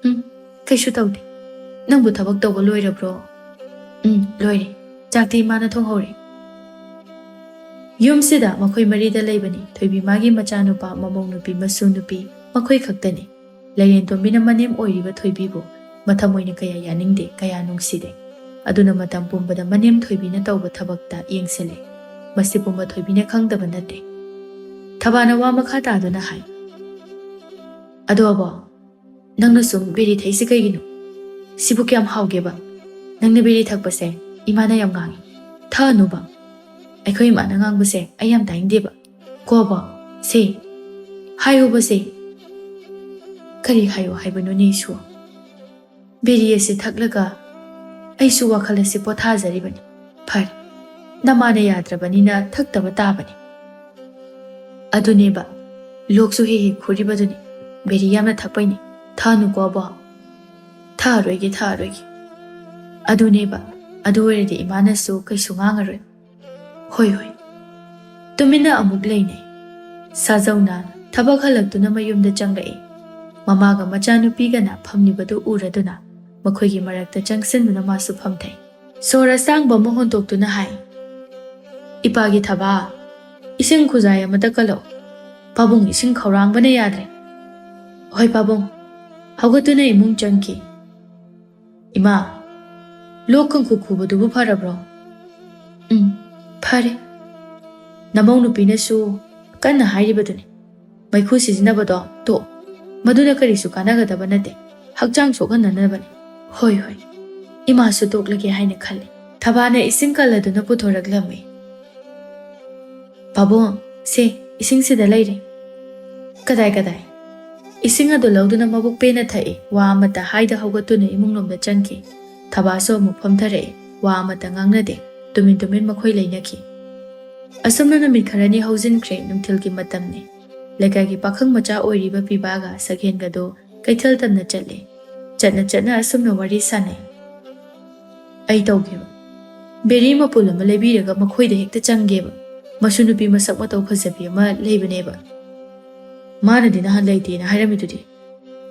"ꯎꯝ, ꯀꯩꯁꯨ ꯇꯧꯗꯦ꯫ ꯅꯪꯕꯨ ꯊꯕꯛ ꯇꯧꯕ ꯂꯣꯏꯔꯕ꯭ꯔꯣ?" "ꯎꯝ, ꯂꯣꯏꯔꯦ꯫ ꯆꯥꯛꯇꯤ ꯏꯃꯥꯅ ꯊꯣꯡꯍꯧꯔꯦ꯫" ꯌꯨꯝꯁꯤꯗ ꯃꯈꯣꯏ ꯃꯔꯤꯗ ꯂꯩꯕꯅꯤ꯫ ꯊꯣꯏꯕꯤ ꯃꯥꯒꯤ ꯃꯆꯥꯅꯨꯄꯥ, ꯃꯃꯧ ꯅꯨꯄꯤ, ꯃꯁꯨ ꯅꯨꯄꯤ, ꯃꯈꯣꯏ ꯈꯛꯇꯅꯤ꯫ ꯂꯩꯔꯦꯟꯇꯣꯝꯕꯤꯅ ꯃꯅꯦꯝ ꯑꯣꯏꯔꯤꯕ ꯊꯣꯏꯕꯤꯕꯨ ꯃꯊꯃꯣꯏꯅ ꯀꯌꯥ ꯌꯥꯅꯤꯡꯗꯦ, ꯀꯌꯥ ꯅꯨꯡꯁꯤꯗꯦ꯫ ꯑꯗꯨꯅ ꯃꯇꯝ ꯄꯨꯝꯕꯗ ꯃꯅꯦꯝ ꯊꯣꯏꯕꯤꯅ ꯇꯧꯕ ꯊꯕꯛꯇ ꯌꯦꯡꯁꯤꯜꯂꯦ꯫ ꯃꯁꯤ ꯄꯨꯝꯕ ꯊꯣꯏꯕꯤꯅ ꯈꯪꯗꯕ ꯅꯠꯇꯦ꯫ ꯊꯕꯥꯅ ꯋꯥ ꯃꯈꯥ ꯇꯥꯗꯨꯅ ꯍꯥꯏ, "ꯑꯗꯣ ꯑꯕꯣ, ꯅꯪꯅ ꯁꯨꯝ ꯕꯤꯔꯤ ꯊꯛꯏꯁꯤ ꯀꯩꯒꯤꯅꯣ? ꯁꯤꯕꯨ ꯀꯌꯥꯝ ꯍꯥꯎꯒꯦꯕ? ꯅꯪꯅ ꯕꯤꯔꯤ ꯊꯛꯄꯁꯦ ꯏꯃꯥꯅ ꯌꯥꯝ ꯉꯥꯡꯉꯤ꯫ ꯊꯛꯑꯅꯨꯕ꯫ ꯑꯩꯈꯣꯏ ꯏꯃꯥꯅ ꯉꯥꯡꯕꯁꯦ ꯑꯩ ꯌꯥꯝ ꯇꯥꯅꯤꯡꯗꯦꯕ꯫ ꯀꯣꯕꯣ, ꯁꯦ, ꯍꯥꯏꯌꯣꯕ ꯁꯦ꯫" "ꯀꯔꯤ ꯍꯥꯏꯌꯣ ꯍꯥꯏꯕꯅꯣꯅꯦ, ꯏꯁꯨ? ꯕꯤꯔꯤ ꯑꯁꯤ ꯊꯛꯂꯒ ꯑꯩꯁꯨ ꯋꯥꯈꯜ ꯑꯁꯤ ꯄꯣꯊꯥꯖꯔꯤꯕꯅꯤ꯫ ꯐꯔꯦ, ꯅꯃꯥꯅ ꯌꯥꯗ꯭ꯔꯕꯅꯤꯅ ꯊꯛꯇꯕ ꯇꯥꯕꯅꯤ꯫" "ꯑꯗꯨꯅꯦꯕ, ꯂꯣꯛꯁꯨ ꯍꯦꯛ ꯍꯦꯛ ꯈꯨꯔꯤꯕꯗꯨꯅꯤ꯫ ꯕꯤꯔꯤ ꯌꯥꯝꯅ ꯊꯛꯄꯩꯅꯤ꯫ ꯊꯛꯑꯅꯨꯀꯣ ꯑꯕꯣ꯫" "ꯊꯛꯑꯔꯣꯏꯒꯦ, ꯊꯛꯑꯔꯣꯏꯒꯦ꯫" "ꯑꯗꯨꯅꯦꯕ, ꯑꯗꯨ ꯑꯣꯏꯔꯗꯤ ꯏꯃꯥꯅꯁꯨ ꯀꯩꯁꯨ ꯉꯥꯡꯉꯔꯣꯏ꯫" "ꯍꯣꯏ, ꯍꯣꯏ꯫" ꯇꯨꯃꯤꯟꯅ ꯑꯃꯨꯛ ꯂꯩꯅꯩ꯫ ꯁꯥꯖꯧꯅ ꯊꯕꯛ ꯍꯜꯂꯛꯇꯨꯅ ꯃꯌꯨꯝꯗ ꯆꯪꯂꯛꯏ꯫ ꯃꯃꯥꯒ ꯃꯆꯥꯅꯨꯄꯤꯒꯅ ꯐꯝꯂꯤꯕꯗꯨ ꯎꯔꯗꯨꯅ ꯃꯈꯣꯏꯒꯤ ꯃꯔꯛꯇ ꯆꯪꯁꯤꯟꯗꯨꯅ ꯃꯥꯁꯨ ꯐꯝꯊꯩ꯫ ꯁꯣꯔ ꯑꯁꯥꯡꯕ ꯑꯃ ꯍꯣꯟꯗꯣꯛꯇꯨꯅ ꯍꯥꯏ, "ꯏꯄꯥꯒꯤ ꯊꯕꯥ, ꯏꯁꯤꯡ ꯈꯨꯖꯥꯏ ꯑꯃꯇ ꯀꯜꯂꯛꯎ꯫ ꯄꯥꯕꯨꯡ ꯏꯁꯤꯡ ꯈꯧꯔꯥꯡꯕꯅ ꯌꯥꯗ꯭ꯔꯦ꯫" "ꯍꯣꯏ ꯄꯥꯕꯨꯡ꯫" ꯍꯧꯒꯠꯇꯨꯅ ꯏꯃꯨꯡ ꯆꯪꯈꯤ꯫ "ꯏꯃꯥ, ꯂꯣꯛ ꯀꯥꯡꯈꯨ ꯈꯨꯕꯗꯨꯕꯨ ꯐꯔꯕ꯭ꯔꯣ?" "ꯎꯝ, ꯐꯔꯦ꯫" "ꯅꯃꯧ ꯅꯨꯄꯤꯅꯁꯨ ꯀꯟꯅ ꯍꯥꯏꯔꯤꯕꯗꯨꯅꯤ, ꯃꯩꯈꯨ ꯁꯤꯖꯤꯟꯅꯕꯗꯣ ꯇꯣꯛ, ꯃꯗꯨꯅ ꯀꯔꯤꯁꯨ ꯀꯥꯟꯅꯒꯗꯕ ꯅꯠꯇꯦ, ꯍꯛꯆꯥꯡ ꯁꯣꯛꯍꯟꯅꯅꯕꯅꯤ꯫" "ꯍꯣꯏ, ꯍꯣꯏ, ꯏꯃꯥꯁꯨ ꯇꯣꯛꯂꯒꯦ ꯍꯥꯏꯅ ꯈꯜꯂꯤ꯫" ꯊꯕꯥꯅ ꯏꯁꯤꯡ ꯀꯜꯂꯗꯨꯅ ꯄꯨꯊꯣꯔꯛꯂꯝꯃꯤ꯫ "ꯄꯥꯕꯨꯡ, ꯁꯦ, ꯏꯁꯤꯡꯁꯤꯗ ꯂꯩꯔꯦ꯫" "ꯀꯗꯥꯏ, ꯀꯗꯥꯏ?" ꯏꯁꯤꯡ ꯑꯗꯨ ꯂꯧꯗꯨꯅ ꯃꯕꯨꯛ ꯄꯦꯟꯅ ꯊꯛꯏ꯫ ꯋꯥ ꯑꯃꯠꯇ ꯍꯥꯏꯗ ꯍꯧꯒꯠꯇꯨꯅ ꯏꯃꯨꯡꯂꯣꯝꯗ ꯆꯪꯈꯤ꯫ ꯊꯕꯥꯁꯨ ꯑꯃꯨꯛ ꯐꯝꯊꯔꯛꯏ꯫ ꯋꯥ ꯑꯃꯠꯇ ꯉꯥꯡꯅꯗꯦ꯫ ꯇꯨꯃꯤꯟ ꯇꯨꯃꯤꯟ ꯃꯈꯣꯏ ꯂꯩꯅꯈꯤ꯫ ꯑꯁꯨꯝꯅ ꯅꯨꯃꯤꯠ ꯈꯔꯅꯤ ꯍꯧꯖꯤꯟꯈ꯭ꯔꯦ꯫ ꯅꯨꯡꯊꯤꯜꯒꯤ ꯃꯇꯝꯅꯤ꯫ ꯂꯩꯀꯥꯏꯒꯤ ꯄꯥꯈꯪ ꯃꯆꯥ ꯑꯣꯏꯔꯤꯕ ꯄꯤꯕꯥꯒ ꯁꯒꯦꯟꯒꯗꯣ ꯀꯩꯊꯦꯜ ꯇꯝꯅ ꯆꯠꯂꯦ꯫ ꯆꯠꯅ ꯆꯠꯅ ꯑꯁꯨꯝꯅ ꯋꯥꯔꯤ ꯁꯥꯟꯅꯩ꯫ "ꯑꯩ ꯇꯧꯒꯦꯕ꯫ ꯕꯦꯔꯤ ꯃꯄꯨꯜ ꯑꯃ ꯂꯩꯕꯤꯔꯒ ꯃꯈꯣꯏꯗ ꯍꯦꯛꯇ ꯆꯪꯒꯦꯕ꯫ ꯃꯁꯨ ꯅꯨꯄꯤ ꯃꯁꯛ ꯃꯇꯧ ꯐꯖꯕꯤ ꯑꯃ ꯂꯩꯕꯅꯦꯕ꯫ ꯃꯥꯅꯗꯤ ꯅꯍꯥꯟ ꯂꯩꯇꯦꯅ ꯍꯥꯏꯔꯝꯃꯤꯗꯨꯗꯤ꯫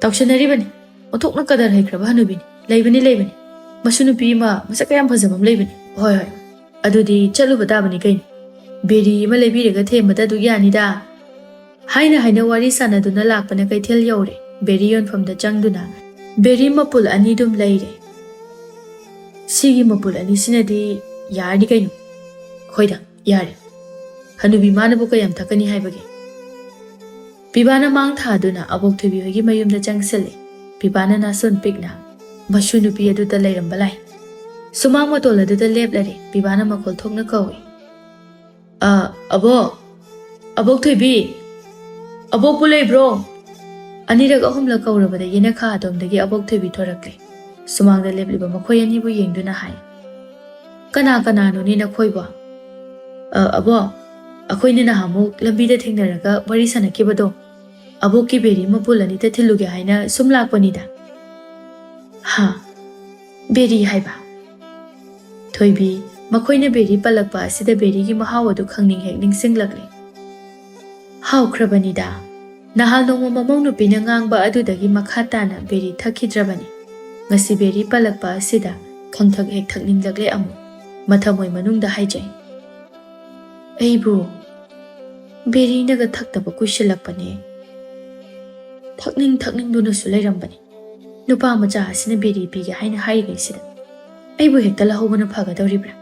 ꯇꯧꯁꯟꯅꯔꯤꯕꯅꯤ꯫ ꯑꯣꯟꯊꯣꯛꯅ ꯀꯗꯔ ꯍꯩꯈ꯭ꯔꯕ ꯍꯅꯨꯕꯤꯅꯤ꯫ ꯂꯩꯕꯅꯤ, ꯂꯩꯕꯅꯤ꯫ ꯃꯁꯨ ꯅꯨꯄꯤ ꯑꯃ ꯃꯁꯛ ꯀꯌꯥꯝ ꯐꯖꯕ ꯑꯃ ꯂꯩꯕꯅꯤ꯫ ꯍꯣꯏ, ꯍꯣꯏ꯫ ꯑꯗꯨꯗꯤ ꯆꯠꯂꯨꯕ ꯇꯥꯕꯅꯤ ꯀꯩꯅꯣ꯫ ꯕꯦꯔꯤ ꯑꯃ ꯂꯩꯕꯤꯔꯒ ꯊꯦꯝꯕꯗ ꯑꯗꯨ ꯌꯥꯅꯤꯗ꯫" ꯍꯥꯏꯅ ꯍꯥꯏꯅ ꯋꯥꯔꯤ ꯁꯥꯟꯅꯗꯨꯅ ꯂꯥꯛꯄꯅ ꯀꯩꯊꯦꯜ ꯌꯧꯔꯦ꯫ ꯕꯦꯔꯤ ꯌꯣꯟꯐꯝꯗ ꯆꯪꯗꯨꯅ ꯕꯦꯔꯤ ꯃꯄꯨꯜ ꯑꯅꯤꯗꯨꯝ ꯂꯩꯔꯦ꯫ "ꯁꯤꯒꯤ ꯃꯄꯨꯜ ꯑꯅꯤꯁꯤꯅꯗꯤ ꯌꯥꯔꯅꯤ ꯀꯩꯅꯣ?" "ꯍꯣꯏꯗ, ꯌꯥꯔꯦ꯫" "ꯍꯅꯨꯕꯤ ꯃꯥꯅꯕꯨ ꯀꯌꯥꯝ ꯊꯛꯀꯅꯤ ꯍꯥꯏꯕꯒꯦ?" ꯄꯤꯕꯥꯅ ꯃꯥꯡ ꯊꯥꯗꯨꯅ ꯑꯕꯣꯛ ꯊꯣꯏꯕꯤ ꯍꯣꯏꯒꯤ ꯃꯌꯨꯝꯗ ꯆꯪꯁꯤꯜꯂꯦ꯫ ꯄꯤꯕꯥꯅ ꯅꯥꯁꯣꯟ ꯄꯤꯛꯅ ꯃꯁꯨ ꯅꯨꯄꯤ ꯑꯗꯨꯗ ꯂꯩꯔꯝꯕ ꯂꯥꯏ꯫ ꯁꯨꯃꯥꯡ ꯃꯇꯣꯜ ꯑꯗꯨꯗ ꯂꯦꯞꯂꯔꯦ꯫ ꯄꯤꯕꯥꯅ ꯃꯈꯣꯜ ꯊꯣꯛꯅ ꯀꯧꯏ꯫ "ꯑ, ꯑꯕꯣꯛ! ꯑꯕꯣꯛ ꯊꯣꯏꯕꯤ! ꯑꯕꯣꯛꯄꯨ ꯂꯩꯕ꯭ꯔꯣ?" ꯑꯅꯤꯔꯛ ꯑꯍꯨꯝꯂꯛ ꯀꯧꯔꯕꯗ ꯌꯦꯅꯈꯥ ꯑꯗꯣꯝꯗꯒꯤ ꯑꯕꯣꯛ ꯊꯣꯏꯕꯤ ꯊꯣꯔꯛꯂꯦ꯫ ꯁꯨꯃꯥꯡꯗ ꯂꯦꯞꯂꯤꯕ ꯃꯈꯣꯏ ꯑꯅꯤꯕꯨ ꯌꯦꯡꯗꯨꯅ ꯍꯥꯏ, "ꯀꯅꯥ ꯀꯅꯥꯅꯣꯅꯦ ꯅꯈꯣꯏꯕꯣ?" "ꯑ, ꯑꯕꯣꯛ, ꯑꯩꯈꯣꯏꯅ ꯅꯍꯥꯟꯃꯨꯛ ꯂꯝꯕꯤꯗ ꯊꯦꯡꯅꯔꯒ ꯋꯥꯔꯤ ꯁꯥꯟꯅꯈꯤꯕꯗꯣ, ꯑꯕꯣꯛꯀꯤ ꯕꯦꯔꯤ ꯃꯄꯨꯜ ꯑꯅꯤꯇ ꯊꯤꯜꯂꯨꯒꯦ ꯍꯥꯏꯅ ꯁꯨꯝ ꯂꯥꯛꯄꯅꯤꯗ꯫" "ꯍꯥ? ꯕꯦꯔꯤ ꯍꯥꯏꯕ?" ꯊꯣꯏꯕꯤ, ꯃꯈꯣꯏꯅ ꯕꯦꯔꯤ ꯄꯜꯂꯛꯄ ꯑꯁꯤꯗ ꯕꯦꯔꯤꯒꯤ ꯃꯍꯥꯎ ꯑꯗꯨ ꯈꯪꯅꯤꯡ ꯍꯦꯛ ꯅꯤꯡꯁꯤꯡꯂꯛꯂꯦ꯫ ꯍꯥꯎꯈ꯭ꯔꯕꯅꯤꯗ꯫ ꯅꯍꯥꯟ ꯅꯣꯡꯃ ꯃꯃꯧ ꯅꯨꯄꯤꯅ ꯉꯥꯡꯕ ꯑꯗꯨꯗꯒꯤ ꯃꯈꯥ ꯇꯥꯅ ꯕꯦꯔꯤ ꯊꯛꯈꯤꯗ꯭ꯔꯕꯅꯤ꯫ ꯉꯁꯤ ꯕꯦꯔꯤ ꯄꯜꯂꯛꯄ ꯑꯁꯤꯗ ꯈꯪꯊꯛ ꯍꯦꯛ ꯊꯛꯅꯤꯡꯂꯛꯂꯦ ꯑꯃꯨꯛ꯫ ꯃꯊꯃꯣꯏ ꯃꯅꯨꯡꯗ ꯍꯥꯏꯖꯩ, "ꯑꯩꯕꯨ ꯕꯦꯔꯤꯅꯒ ꯊꯛꯇꯕ ꯀꯨꯏꯁꯤꯜꯂꯛꯄꯅꯦ꯫ ꯊꯛꯅꯤꯡ ꯊꯛꯅꯤꯡꯗꯨꯅꯁꯨ ꯂꯩꯔꯝꯕꯅꯤ꯫ ꯅꯨꯄꯥ ꯃꯆꯥ ꯑꯁꯤꯅ ꯕꯦꯔꯤ ꯄꯤꯒꯦ ꯍꯥꯏꯅ ꯍꯥꯏꯔꯤꯉꯩꯁꯤꯗ ꯑꯩꯕꯨ ꯍꯦꯛꯇ ꯂꯧꯍꯧꯕꯅ ꯐꯒꯗꯧꯔꯤꯕ꯭ꯔꯥ?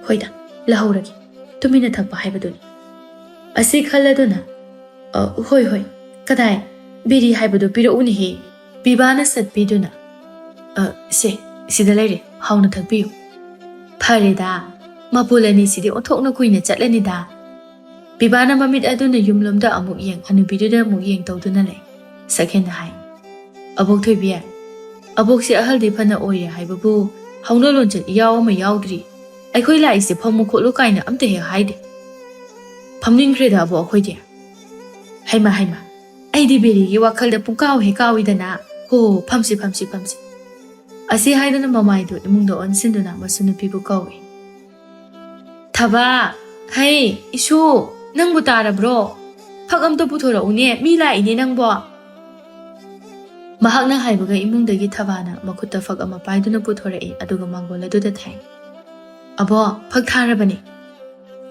ꯍꯣꯏꯗ, ꯂꯧꯍꯧꯔꯒꯦ꯫ ꯇꯨꯃꯤꯟꯅ ꯊꯛꯄ ꯍꯥꯏꯕꯗꯨꯅꯤ꯫" ꯑꯁꯤ ꯈꯜꯂꯗꯨꯅ, "ꯑ, ꯍꯣꯏ, ꯍꯣꯏ, ꯀꯗꯥꯏ? ꯕꯦꯔꯤ ꯍꯥꯏꯕꯗꯨ ꯄꯤꯔꯛꯎꯅꯦꯍꯦ꯫" ꯄꯤꯕꯥꯅ ꯁꯠꯄꯤꯗꯨꯅ, "ꯑ, ꯁꯦ, ꯁꯤꯗ ꯂꯩꯔꯦ, ꯍꯥꯎꯅ ꯊꯛꯄꯤꯌꯨ꯫" "ꯐꯔꯦꯗ, ꯃꯄꯨꯜ ꯑꯅꯤꯁꯤꯗꯤ ꯑꯣꯟꯊꯣꯛꯅ ꯀꯨꯏꯅ ꯆꯠꯂꯅꯤꯗ꯫ ꯄꯤꯕꯥꯅ ꯃꯃꯤꯠ ꯑꯗꯨꯅ ꯌꯨꯝꯂꯣꯝꯗ ꯑꯃꯨꯛ ꯌꯦꯡ, ꯍꯅꯨꯕꯤꯗꯨꯗ ꯑꯃꯨꯛ ꯌꯦꯡ ꯇꯧꯗꯨꯅ ꯂꯩ꯫ ꯁꯛꯍꯦꯟꯅ ꯍꯥꯏ, "ꯑꯕꯣꯛ ꯊꯣꯏꯕꯤ, ꯑꯕꯣꯛꯁꯦ ꯑꯍꯜꯗꯤ ꯐꯅ ꯑꯣꯏꯔꯦ ꯍꯥꯏꯕꯕꯨ ꯍꯧꯅ ꯂꯣꯟꯆꯠ ꯏꯌꯥꯎ ꯑꯃ ꯌꯥꯎꯗ꯭ꯔꯤ꯫ ꯑꯩꯈꯣꯏ ꯂꯥꯛꯏꯁꯦ ꯐꯝꯃꯨ ꯈꯣꯠꯂꯨ ꯀꯥꯏꯅ ꯑꯝꯇ ꯍꯦꯛ ꯍꯥꯏꯗꯦ꯫ ꯐꯝꯅꯤꯡꯈ꯭ꯔꯦꯗ ꯑꯕꯣꯛ ꯑꯩꯈꯣꯏꯗꯤ꯫ ꯍꯩꯃ ꯍꯩꯃ, ꯑꯩꯗꯤ ꯕꯦꯔꯤꯒꯤ ꯋꯥꯈꯜꯗ ꯄꯨꯡꯀꯥꯎ ꯍꯦꯛ ꯀꯥꯎꯏꯗꯅ꯫ ꯍꯣ, ꯐꯝꯁꯤ ꯐꯝꯁꯤ ꯐꯝꯁꯤ꯫" ꯑꯁꯤ ꯍꯥꯏꯗꯨꯅ ꯃꯃꯥꯏꯗꯨ ꯏꯃꯨꯡꯗ ꯑꯣꯟꯁꯤꯟꯗꯨꯅ ꯃꯁꯨ ꯅꯨꯄꯤꯕꯨ ꯀꯧꯏ꯫ "ꯊꯕꯥ, ꯍꯩ, ꯏꯁꯨ, ꯅꯪꯕꯨ ꯇꯥꯔꯕ꯭ꯔꯣ? ꯐꯛ ꯑꯝꯇ ꯄꯨꯊꯣꯔꯛꯎꯅꯦ, ꯃꯤ ꯂꯥꯛꯏꯅꯦ ꯅꯪꯕꯣ꯫" ꯃꯍꯥꯛꯅ ꯍꯥꯏꯕꯒ ꯏꯃꯨꯡꯗꯒꯤ ꯊꯕꯥꯅ ꯃꯈꯨꯠꯇ ꯐꯛ ꯑꯃ ꯄꯥꯏꯗꯨꯅ ꯄꯨꯊꯣꯔꯛꯏ, ꯑꯗꯨꯒ ꯃꯥꯡꯒꯣꯜ ꯑꯗꯨꯗ ꯊꯥꯏ꯫ "ꯑꯕꯣ, ꯐꯛ ꯊꯥꯔꯕꯅꯤ꯫"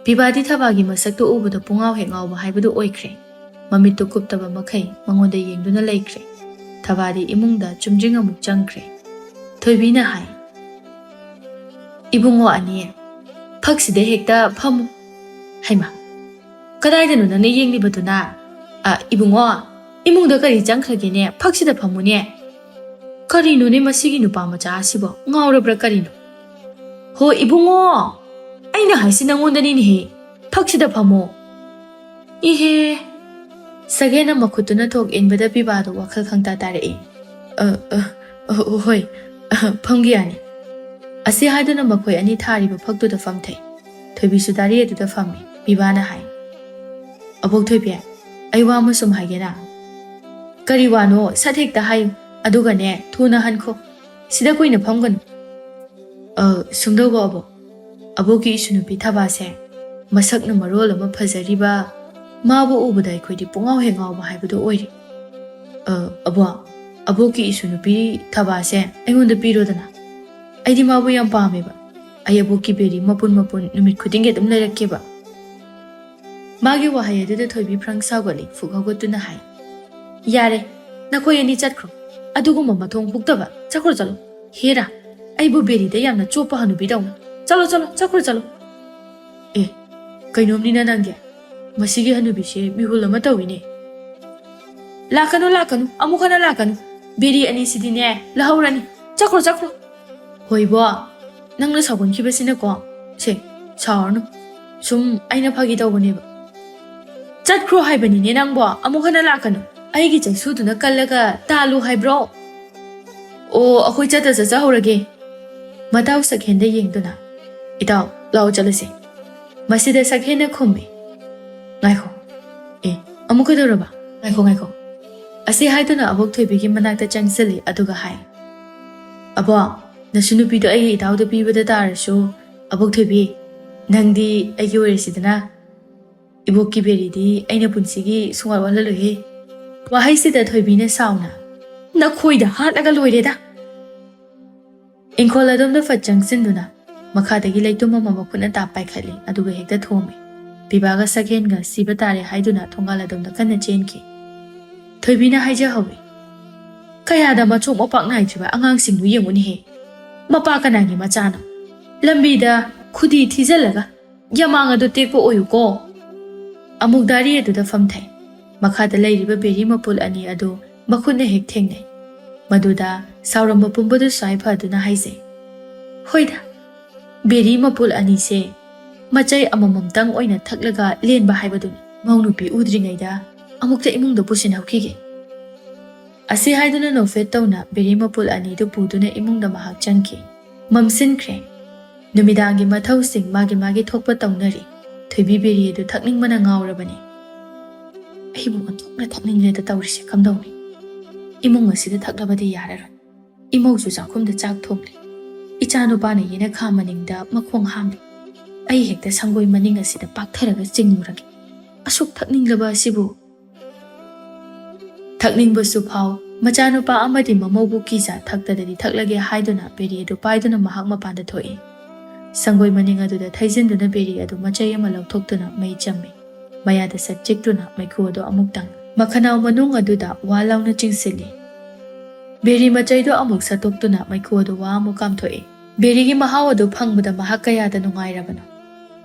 ꯄꯤꯕꯥꯗꯤ ꯊꯕꯥꯒꯤ ꯃꯁꯛꯇꯨ ꯎꯕꯗ ꯄꯨꯡꯉꯥꯎ ꯍꯦꯛ ꯉꯥꯎꯕ ꯍꯥꯏꯕꯗꯨ ꯑꯣꯏꯈ꯭ꯔꯦ꯫ ꯃꯃꯤꯠꯇꯨ ꯀꯨꯞꯇꯕ ꯃꯈꯩ ꯃꯉꯣꯟꯗ ꯌꯦꯡꯗꯨꯅ ꯂꯩꯈ꯭ꯔꯦ꯫ ꯊꯕꯥꯗꯤ ꯏꯃꯨꯡꯗ ꯆꯨꯝꯗ꯭ꯔꯤꯡ ꯑꯃꯨꯛ ꯆꯪꯈ꯭ꯔꯦ꯫ ꯊꯣꯏꯕꯤꯅ ꯍꯥꯏ, "ꯏꯕꯨꯡꯉꯣ ꯑꯅꯤ, ꯐꯛꯁꯤꯗ ꯍꯦꯛꯇ ꯐꯝꯃꯨ꯫" ꯍꯩꯃꯥ, ꯀꯗꯥꯏꯗꯅꯣ ꯅꯪꯅ ꯌꯦꯡꯂꯤꯕꯗꯨꯅ? ꯑ, ꯏꯕꯨꯡꯉꯣ, ꯏꯃꯨꯡꯗ ꯀꯔꯤ ꯆꯪꯈ꯭ꯔꯒꯦꯅꯦ? ꯐꯛꯁꯤꯗ ꯐꯝꯃꯨꯅꯦ꯫ ꯀꯔꯤꯅꯣꯅꯦ ꯃꯁꯤꯒꯤ ꯅꯨꯄꯥ ꯃꯆꯥ ꯑꯁꯤꯕꯣ? ꯉꯥꯎꯔꯕ꯭ꯔꯥ ꯀꯔꯤꯅꯣ? ꯍꯣ ꯏꯕꯨꯡꯉꯣ, ꯑꯩꯅ ꯍꯥꯏꯁꯤ ꯅꯪꯉꯣꯟꯗꯅꯤꯅꯦꯍꯦ꯫ ꯐꯛꯁꯤꯗ ꯐꯝꯃꯣ꯫ ꯏꯍꯦ꯫ ꯁꯒꯦꯟꯅ ꯃꯈꯨꯠꯇꯨꯅ ꯊꯣꯛ ꯏꯟꯕꯗ ꯄꯤꯕꯥꯗꯣ ꯋꯥꯈꯜ ꯈꯪꯇꯥ ꯇꯥꯔꯛꯏ꯫ "ꯑ, ꯑ, ꯑ, ꯍꯣꯏ, ꯑ, ꯐꯝꯒꯦ ꯌꯥꯅꯤ꯫" ꯑꯁꯤ ꯍꯥꯏꯗꯨꯅ ꯃꯈꯣꯏ ꯑꯅꯤ ꯊꯥꯔꯤꯕ ꯐꯛꯇꯨꯗ ꯐꯝꯊꯩ꯫ ꯊꯣꯏꯕꯤꯁꯨ ꯗꯥꯔꯤ ꯑꯗꯨꯗ ꯐꯝꯃꯤ꯫ ꯄꯤꯕꯥꯅ ꯍꯥꯏ, "ꯑꯕꯣꯛ ꯊꯣꯏꯕꯤ, ꯑꯩ ꯋꯥ ꯑꯃ ꯁꯨꯝ ꯍꯥꯏꯒꯦꯅ?" "ꯀꯔꯤ ꯋꯥꯅꯣ? ꯁꯠ ꯍꯦꯛꯇ ꯍꯥꯏꯌꯨ꯫ ꯑꯗꯨꯒꯅꯦ, ꯊꯨꯅ ꯍꯟꯈꯣ꯫ ꯁꯤꯗ ꯀꯨꯏꯅ ꯐꯝꯒꯅꯨ꯫" "ꯑ, ꯁꯨꯝꯗꯧꯕ ꯑꯕꯣꯛ, ꯑꯕꯣꯛꯀꯤ ꯏꯁꯨ ꯅꯨꯄꯤ ꯊꯕꯥꯁꯦ ꯃꯁꯛꯅ ꯃꯔꯣꯜ ꯑꯃ ꯐꯖꯔꯤꯕ, ꯃꯥꯕꯨ ꯎꯕꯗ ꯑꯩꯈꯣꯏꯗꯤ ꯄꯨꯡꯉꯥꯎ ꯍꯦꯛ ꯉꯥꯎꯕ ꯍꯥꯏꯕꯗꯨ ꯑꯣꯏꯔꯦ꯫ ꯑ, ꯑꯕꯣꯛ, ꯑꯕꯣꯛꯀꯤ ꯏꯁꯨ ꯅꯨꯄꯤ ꯊꯕꯥꯁꯦ ꯑꯩꯉꯣꯟꯗ ꯄꯤꯔꯣꯗꯅ꯫ ꯑꯩꯗꯤ ꯃꯥꯕꯨ ꯌꯥꯝ ꯄꯥꯝꯃꯦꯕ꯫ ꯑꯩ ꯑꯕꯣꯛꯀꯤ ꯕꯦꯔꯤ ꯃꯄꯨꯟ ꯃꯄꯨꯟ ꯅꯨꯃꯤꯠ ꯈꯨꯗꯤꯡꯒꯤ ꯑꯗꯨꯝ ꯂꯩꯔꯛꯀꯦꯕ꯫" ꯃꯥꯒꯤ ꯋꯥꯍꯩ ꯑꯗꯨꯗ ꯊꯣꯏꯕꯤ ꯐ꯭ꯔꯪ ꯁꯥꯎꯒꯠꯂꯤ꯫ ꯐꯨꯛ ꯍꯧꯒꯠꯇꯨꯅ ꯍꯥꯏ, "ꯌꯥꯔꯦ, ꯅꯈꯣꯏ ꯑꯅꯤ ꯆꯠꯈ꯭ꯔꯣ꯫ ꯑꯗꯨꯒꯨꯝꯕ ꯃꯊꯣꯡ ꯍꯨꯛꯇꯕ꯫ ꯆꯠꯈ꯭ꯔꯣ, ꯆꯠꯂꯣ꯫ ꯍꯦꯔꯥ, ꯑꯩꯕꯨ ꯕꯦꯔꯤꯗ ꯌꯥꯝꯅ ꯆꯣꯞꯄ ꯍꯅꯨꯕꯤꯗꯧꯅ꯫ ꯆꯠꯂꯣ, ꯆꯠꯂꯣ, ꯆꯠꯈ꯭ꯔꯣ, ꯆꯠꯂꯣ꯫" "ꯑꯦ, ꯀꯩꯅꯣꯝꯅꯤꯅ ꯅꯪꯒꯤ? ꯃꯁꯤꯒꯤ ꯍꯅꯨꯕꯤꯁꯦ ꯃꯤꯍꯨꯜ ꯑꯃ ꯇꯧꯏꯅꯦ꯫" "ꯂꯥꯛꯀꯅꯨ, ꯂꯥꯛꯀꯅꯨ, ꯑꯃꯨꯛ ꯍꯟꯅ ꯂꯥꯛꯀꯅꯨ꯫ ꯕꯦꯔꯤ ꯑꯅꯤꯁꯤꯗꯤꯅꯦ, ꯂꯧꯍꯧꯔꯅꯤ꯫ ꯆꯠꯈ꯭ꯔꯣ, ꯆꯠꯈ꯭ꯔꯣ꯫" "ꯍꯣꯏꯕꯣ, ꯅꯪꯅ ꯁꯥꯎꯒꯟꯈꯤꯕꯁꯤꯅꯀꯣ꯫" "ꯁꯦ, ꯁꯥꯎꯔꯅꯨ꯫ ꯁꯨꯝ ꯑꯩꯅ ꯐꯥꯒꯤ ꯇꯧꯕꯅꯦꯕ꯫ "ꯆꯠꯈ꯭ꯔꯣ ꯍꯥꯏꯕꯅꯤꯅꯦ ꯅꯪꯕꯣ, ꯑꯃꯨꯛ ꯍꯟꯅ ꯂꯥꯛꯀꯅꯨ꯫ ꯑꯩꯒꯤ ꯆꯩꯁꯨꯗꯨꯅ ꯀꯜꯂꯒ ꯇꯥꯜꯂꯨ ꯍꯥꯏꯕ꯭ꯔꯣ?" "ꯑꯣ, ꯑꯩꯈꯣꯏ ꯆꯠꯇ ꯆꯠꯆꯍꯧꯔꯒꯦ꯫" ꯃꯇꯥꯎ ꯁꯛꯍꯦꯟꯗ ꯌꯦꯡꯗꯨꯅ, "ꯏꯇꯥꯎ, ꯂꯥꯛꯑꯣ ꯆꯠꯂꯁꯦ꯫" ꯃꯁꯤꯗ ꯁꯛꯍꯦꯟꯅ ꯈꯨꯝꯃꯤ, "ꯉꯥꯏꯈꯣ꯫ ꯑꯦ, ꯑꯃꯨꯛ ꯀꯩꯗꯧꯔꯕ? ꯉꯥꯏꯈꯣ, ꯉꯥꯏꯈꯣ꯫" ꯑꯁꯤ ꯍꯥꯏꯗꯨꯅ ꯑꯕꯣꯛ ꯊꯣꯏꯕꯤꯒꯤ ꯃꯅꯥꯛꯇ ꯆꯪꯁꯤꯜꯂꯤ, ꯑꯗꯨꯒ ꯍꯥꯏ, "ꯑꯕꯣꯛ, ꯅꯁꯨ ꯅꯨꯄꯤꯗꯣ ꯑꯩꯒꯤ ꯏꯇꯥꯎꯗ ꯄꯤꯕꯗ ꯇꯥꯔꯁꯨ, ꯑꯕꯣꯛ ꯊꯣꯏꯕꯤ, ꯅꯪꯗꯤ ꯑꯩꯒꯤ ꯑꯣꯏꯔꯁꯤꯗꯅ꯫ ꯏꯕꯣꯛꯀꯤ ꯕꯦꯔꯤꯗꯤ ꯑꯩꯅ ꯄꯨꯟꯁꯤꯒꯤ ꯁꯨꯡꯋꯥꯠ ꯋꯥꯠꯍꯜꯂꯣꯏꯍꯦ꯫" ꯋꯥꯍꯩꯁꯤꯗ ꯊꯣꯏꯕꯤꯅ ꯁꯥꯎꯅ, "ꯅꯈꯣꯏꯗ ꯍꯥꯠꯂꯒ ꯂꯣꯏꯔꯦꯗ!" ꯏꯪꯈꯣꯜ ꯑꯗꯣꯝꯗ ꯐꯠ ꯆꯪꯁꯤꯟꯗꯨꯅ ꯃꯈꯥꯗꯒꯤ ꯂꯩꯇꯨꯝ ꯑꯃ ꯃꯈꯨꯠꯅ ꯇꯥꯞ ꯄꯥꯏꯈꯠꯂꯤ, ꯑꯗꯨꯒ ꯍꯦꯛꯇ ꯊꯣꯝꯃꯤ꯫ ꯄꯤꯕꯥꯒ ꯁꯛꯍꯦꯟꯒ ꯁꯤꯕ ꯇꯥꯔꯦ ꯍꯥꯏꯗꯨꯅ ꯊꯣꯡꯒꯥꯜ ꯑꯗꯣꯝꯗ ꯀꯟꯅ ꯆꯦꯟꯈꯤ꯫ ꯊꯣꯏꯕꯤꯅ ꯍꯥꯏꯖꯍꯧꯏ, "ꯀꯌꯥꯗ ꯃꯆꯣꯛ ꯃꯄꯥꯛ ꯅꯥꯏꯗ꯭ꯔꯤꯕ ꯑꯉꯥꯡꯁꯤꯡꯗꯨ ꯌꯦꯡꯉꯨꯅꯦꯍꯦ꯫ ꯃꯄꯥ ꯀꯅꯥꯒꯤ ꯃꯆꯥꯅꯣ? ꯂꯝꯕꯤꯗ ꯈꯨꯗꯤ ꯊꯤꯖꯤꯜꯂꯒ ꯌꯥꯃꯥꯡ ꯑꯗꯨ ꯇꯦꯛꯄ ꯑꯣꯏꯌꯨꯀꯣ꯫" ꯑꯃꯨꯛ ꯗꯥꯔꯤ ꯑꯗꯨꯗ ꯐꯝꯊꯩ꯫ ꯃꯈꯥꯗ ꯂꯩꯔꯤꯕ ꯕꯦꯔꯤ ꯃꯄꯨꯜ ꯑꯅꯤ ꯑꯗꯨ ꯃꯈꯨꯠꯅ ꯍꯦꯛ ꯊꯦꯡꯅꯩ꯫ ꯃꯗꯨꯗ ꯁꯥꯎꯔꯝꯕ ꯄꯨꯝꯕꯗꯨ ꯁ꯭ꯋꯥꯏ ꯐꯗꯨꯅ ꯍꯥꯏꯖꯩ, "ꯍꯣꯏꯗ, ꯕꯦꯔꯤ ꯃꯄꯨꯜ ꯑꯅꯤꯁꯦ ꯃꯆꯩ ꯑꯃꯃꯝꯇꯪ ꯑꯣꯏꯅ ꯊꯛꯂꯒ ꯂꯦꯟꯕ ꯍꯥꯏꯕꯗꯨꯅꯤ꯫ ꯃꯧ ꯅꯨꯄꯤ ꯎꯗ꯭ꯔꯤꯉꯩꯗ ꯑꯃꯨꯛꯇ ꯏꯃꯨꯡꯗ ꯄꯨꯁꯤꯟꯍꯧꯈꯤꯒꯦ꯫" ꯑꯁꯤ ꯍꯥꯏꯗꯨꯅ ꯅꯣꯛꯐꯦꯠ ꯇꯧꯅ ꯕꯦꯔꯤ ꯃꯄꯨꯜ ꯑꯅꯤꯗꯨ ꯄꯨꯗꯨꯅ ꯏꯃꯨꯡꯗ ꯃꯍꯥꯛ ꯆꯪꯈꯤ꯫ ꯃꯝꯁꯤꯟꯈ꯭ꯔꯦ꯫ ꯅꯨꯃꯤꯗꯥꯡꯒꯤ ꯃꯊꯧꯁꯤꯡ ꯃꯥꯒꯤ ꯃꯥꯒꯤ ꯊꯣꯛꯄ ꯇꯧꯅꯔꯤ꯫ ꯊꯣꯏꯕꯤ ꯕꯦꯔꯤ ꯑꯗꯨ ꯊꯛꯅꯤꯡꯕꯅ ꯉꯥꯎꯔꯕꯅꯤ꯫ "ꯑꯩꯕꯨ ꯑꯣꯟꯊꯣꯛꯅ ꯊꯛꯅꯤꯡꯂꯦꯗ ꯇꯧꯔꯤꯁꯦ, ꯀꯝꯗꯧꯅꯤ? ꯏꯃꯨꯡ ꯑꯁꯤꯗ ꯊꯛꯂꯕꯗꯤ ꯌꯥꯔꯔꯣꯏ꯫ ꯏꯃꯧꯁꯨ ꯆꯥꯛꯈꯨꯝꯗ ꯆꯥꯛ ꯊꯣꯡꯂꯤ꯫ ꯏꯆꯥ ꯅꯨꯄꯥꯅ ꯌꯦꯅꯈꯥ ꯃꯅꯤꯡꯗ ꯃꯈꯣꯡ ꯍꯥꯝꯂꯤ꯫ ꯑꯩ ꯍꯦꯛꯇ ꯁꯪꯒꯣꯏ ꯃꯅꯤꯡ ꯑꯁꯤꯗ ꯄꯥꯛꯊꯔꯒ ꯆꯤꯡꯂꯨꯔꯒꯦ꯫ ꯑꯁꯨꯛ ꯊꯛꯅꯤꯡꯂꯕ ꯑꯁꯤꯕꯨ!" ꯊꯛꯅꯤꯡꯕꯁꯨ ꯐꯥꯎ, ꯃꯆꯥꯅꯨꯄꯥ ꯑꯃꯗꯤ ꯃꯃꯧꯕꯨ ꯀꯤꯖ ꯊꯛꯇꯗꯗꯤ ꯊꯛꯂꯒꯦ ꯍꯥꯏꯗꯨꯅ ꯕꯦꯔꯤ ꯑꯗꯨ ꯄꯥꯏꯗꯨꯅ ꯃꯍꯥꯛ ꯃꯄꯥꯟꯗ ꯊꯣꯛꯏ꯫ ꯁꯪꯒꯣꯏ ꯃꯅꯤꯡ ꯑꯗꯨꯗ ꯊꯩꯖꯤꯟꯗꯨꯅ ꯕꯦꯔꯤ ꯑꯗꯨ ꯃꯆꯩ ꯑꯃ ꯂꯧꯊꯣꯛꯇꯨꯅ ꯃꯩ ꯆꯝꯃꯤ꯫ ꯃꯌꯥꯗ ꯁꯠ ꯆꯤꯛꯇꯨꯅ ꯃꯩꯈꯨ ꯑꯗꯨ ꯑꯃꯨꯛꯇꯪ ꯃꯈꯅꯥꯎ ꯃꯅꯨꯡ ꯑꯗꯨꯗ ꯋꯥ ꯂꯥꯎꯅ ꯆꯤꯡꯁꯤꯜꯂꯤ꯫ ꯕꯦꯔꯤ ꯃꯆꯩꯗꯨ ꯑꯃꯨꯛ ꯁꯠꯇꯣꯛꯇꯨꯅ ꯃꯩꯈꯨ ꯑꯗꯨ ꯋꯥ ꯑꯃꯨꯛ ꯀꯥꯝꯊꯣꯛꯏ꯫ ꯕꯦꯔꯤꯒꯤ ꯃꯍꯥꯎ ꯑꯗꯨ ꯐꯪꯕꯗ ꯃꯍꯥꯛ ꯀꯌꯥꯗ ꯅꯨꯡꯉꯥꯏꯔꯕꯅꯣ!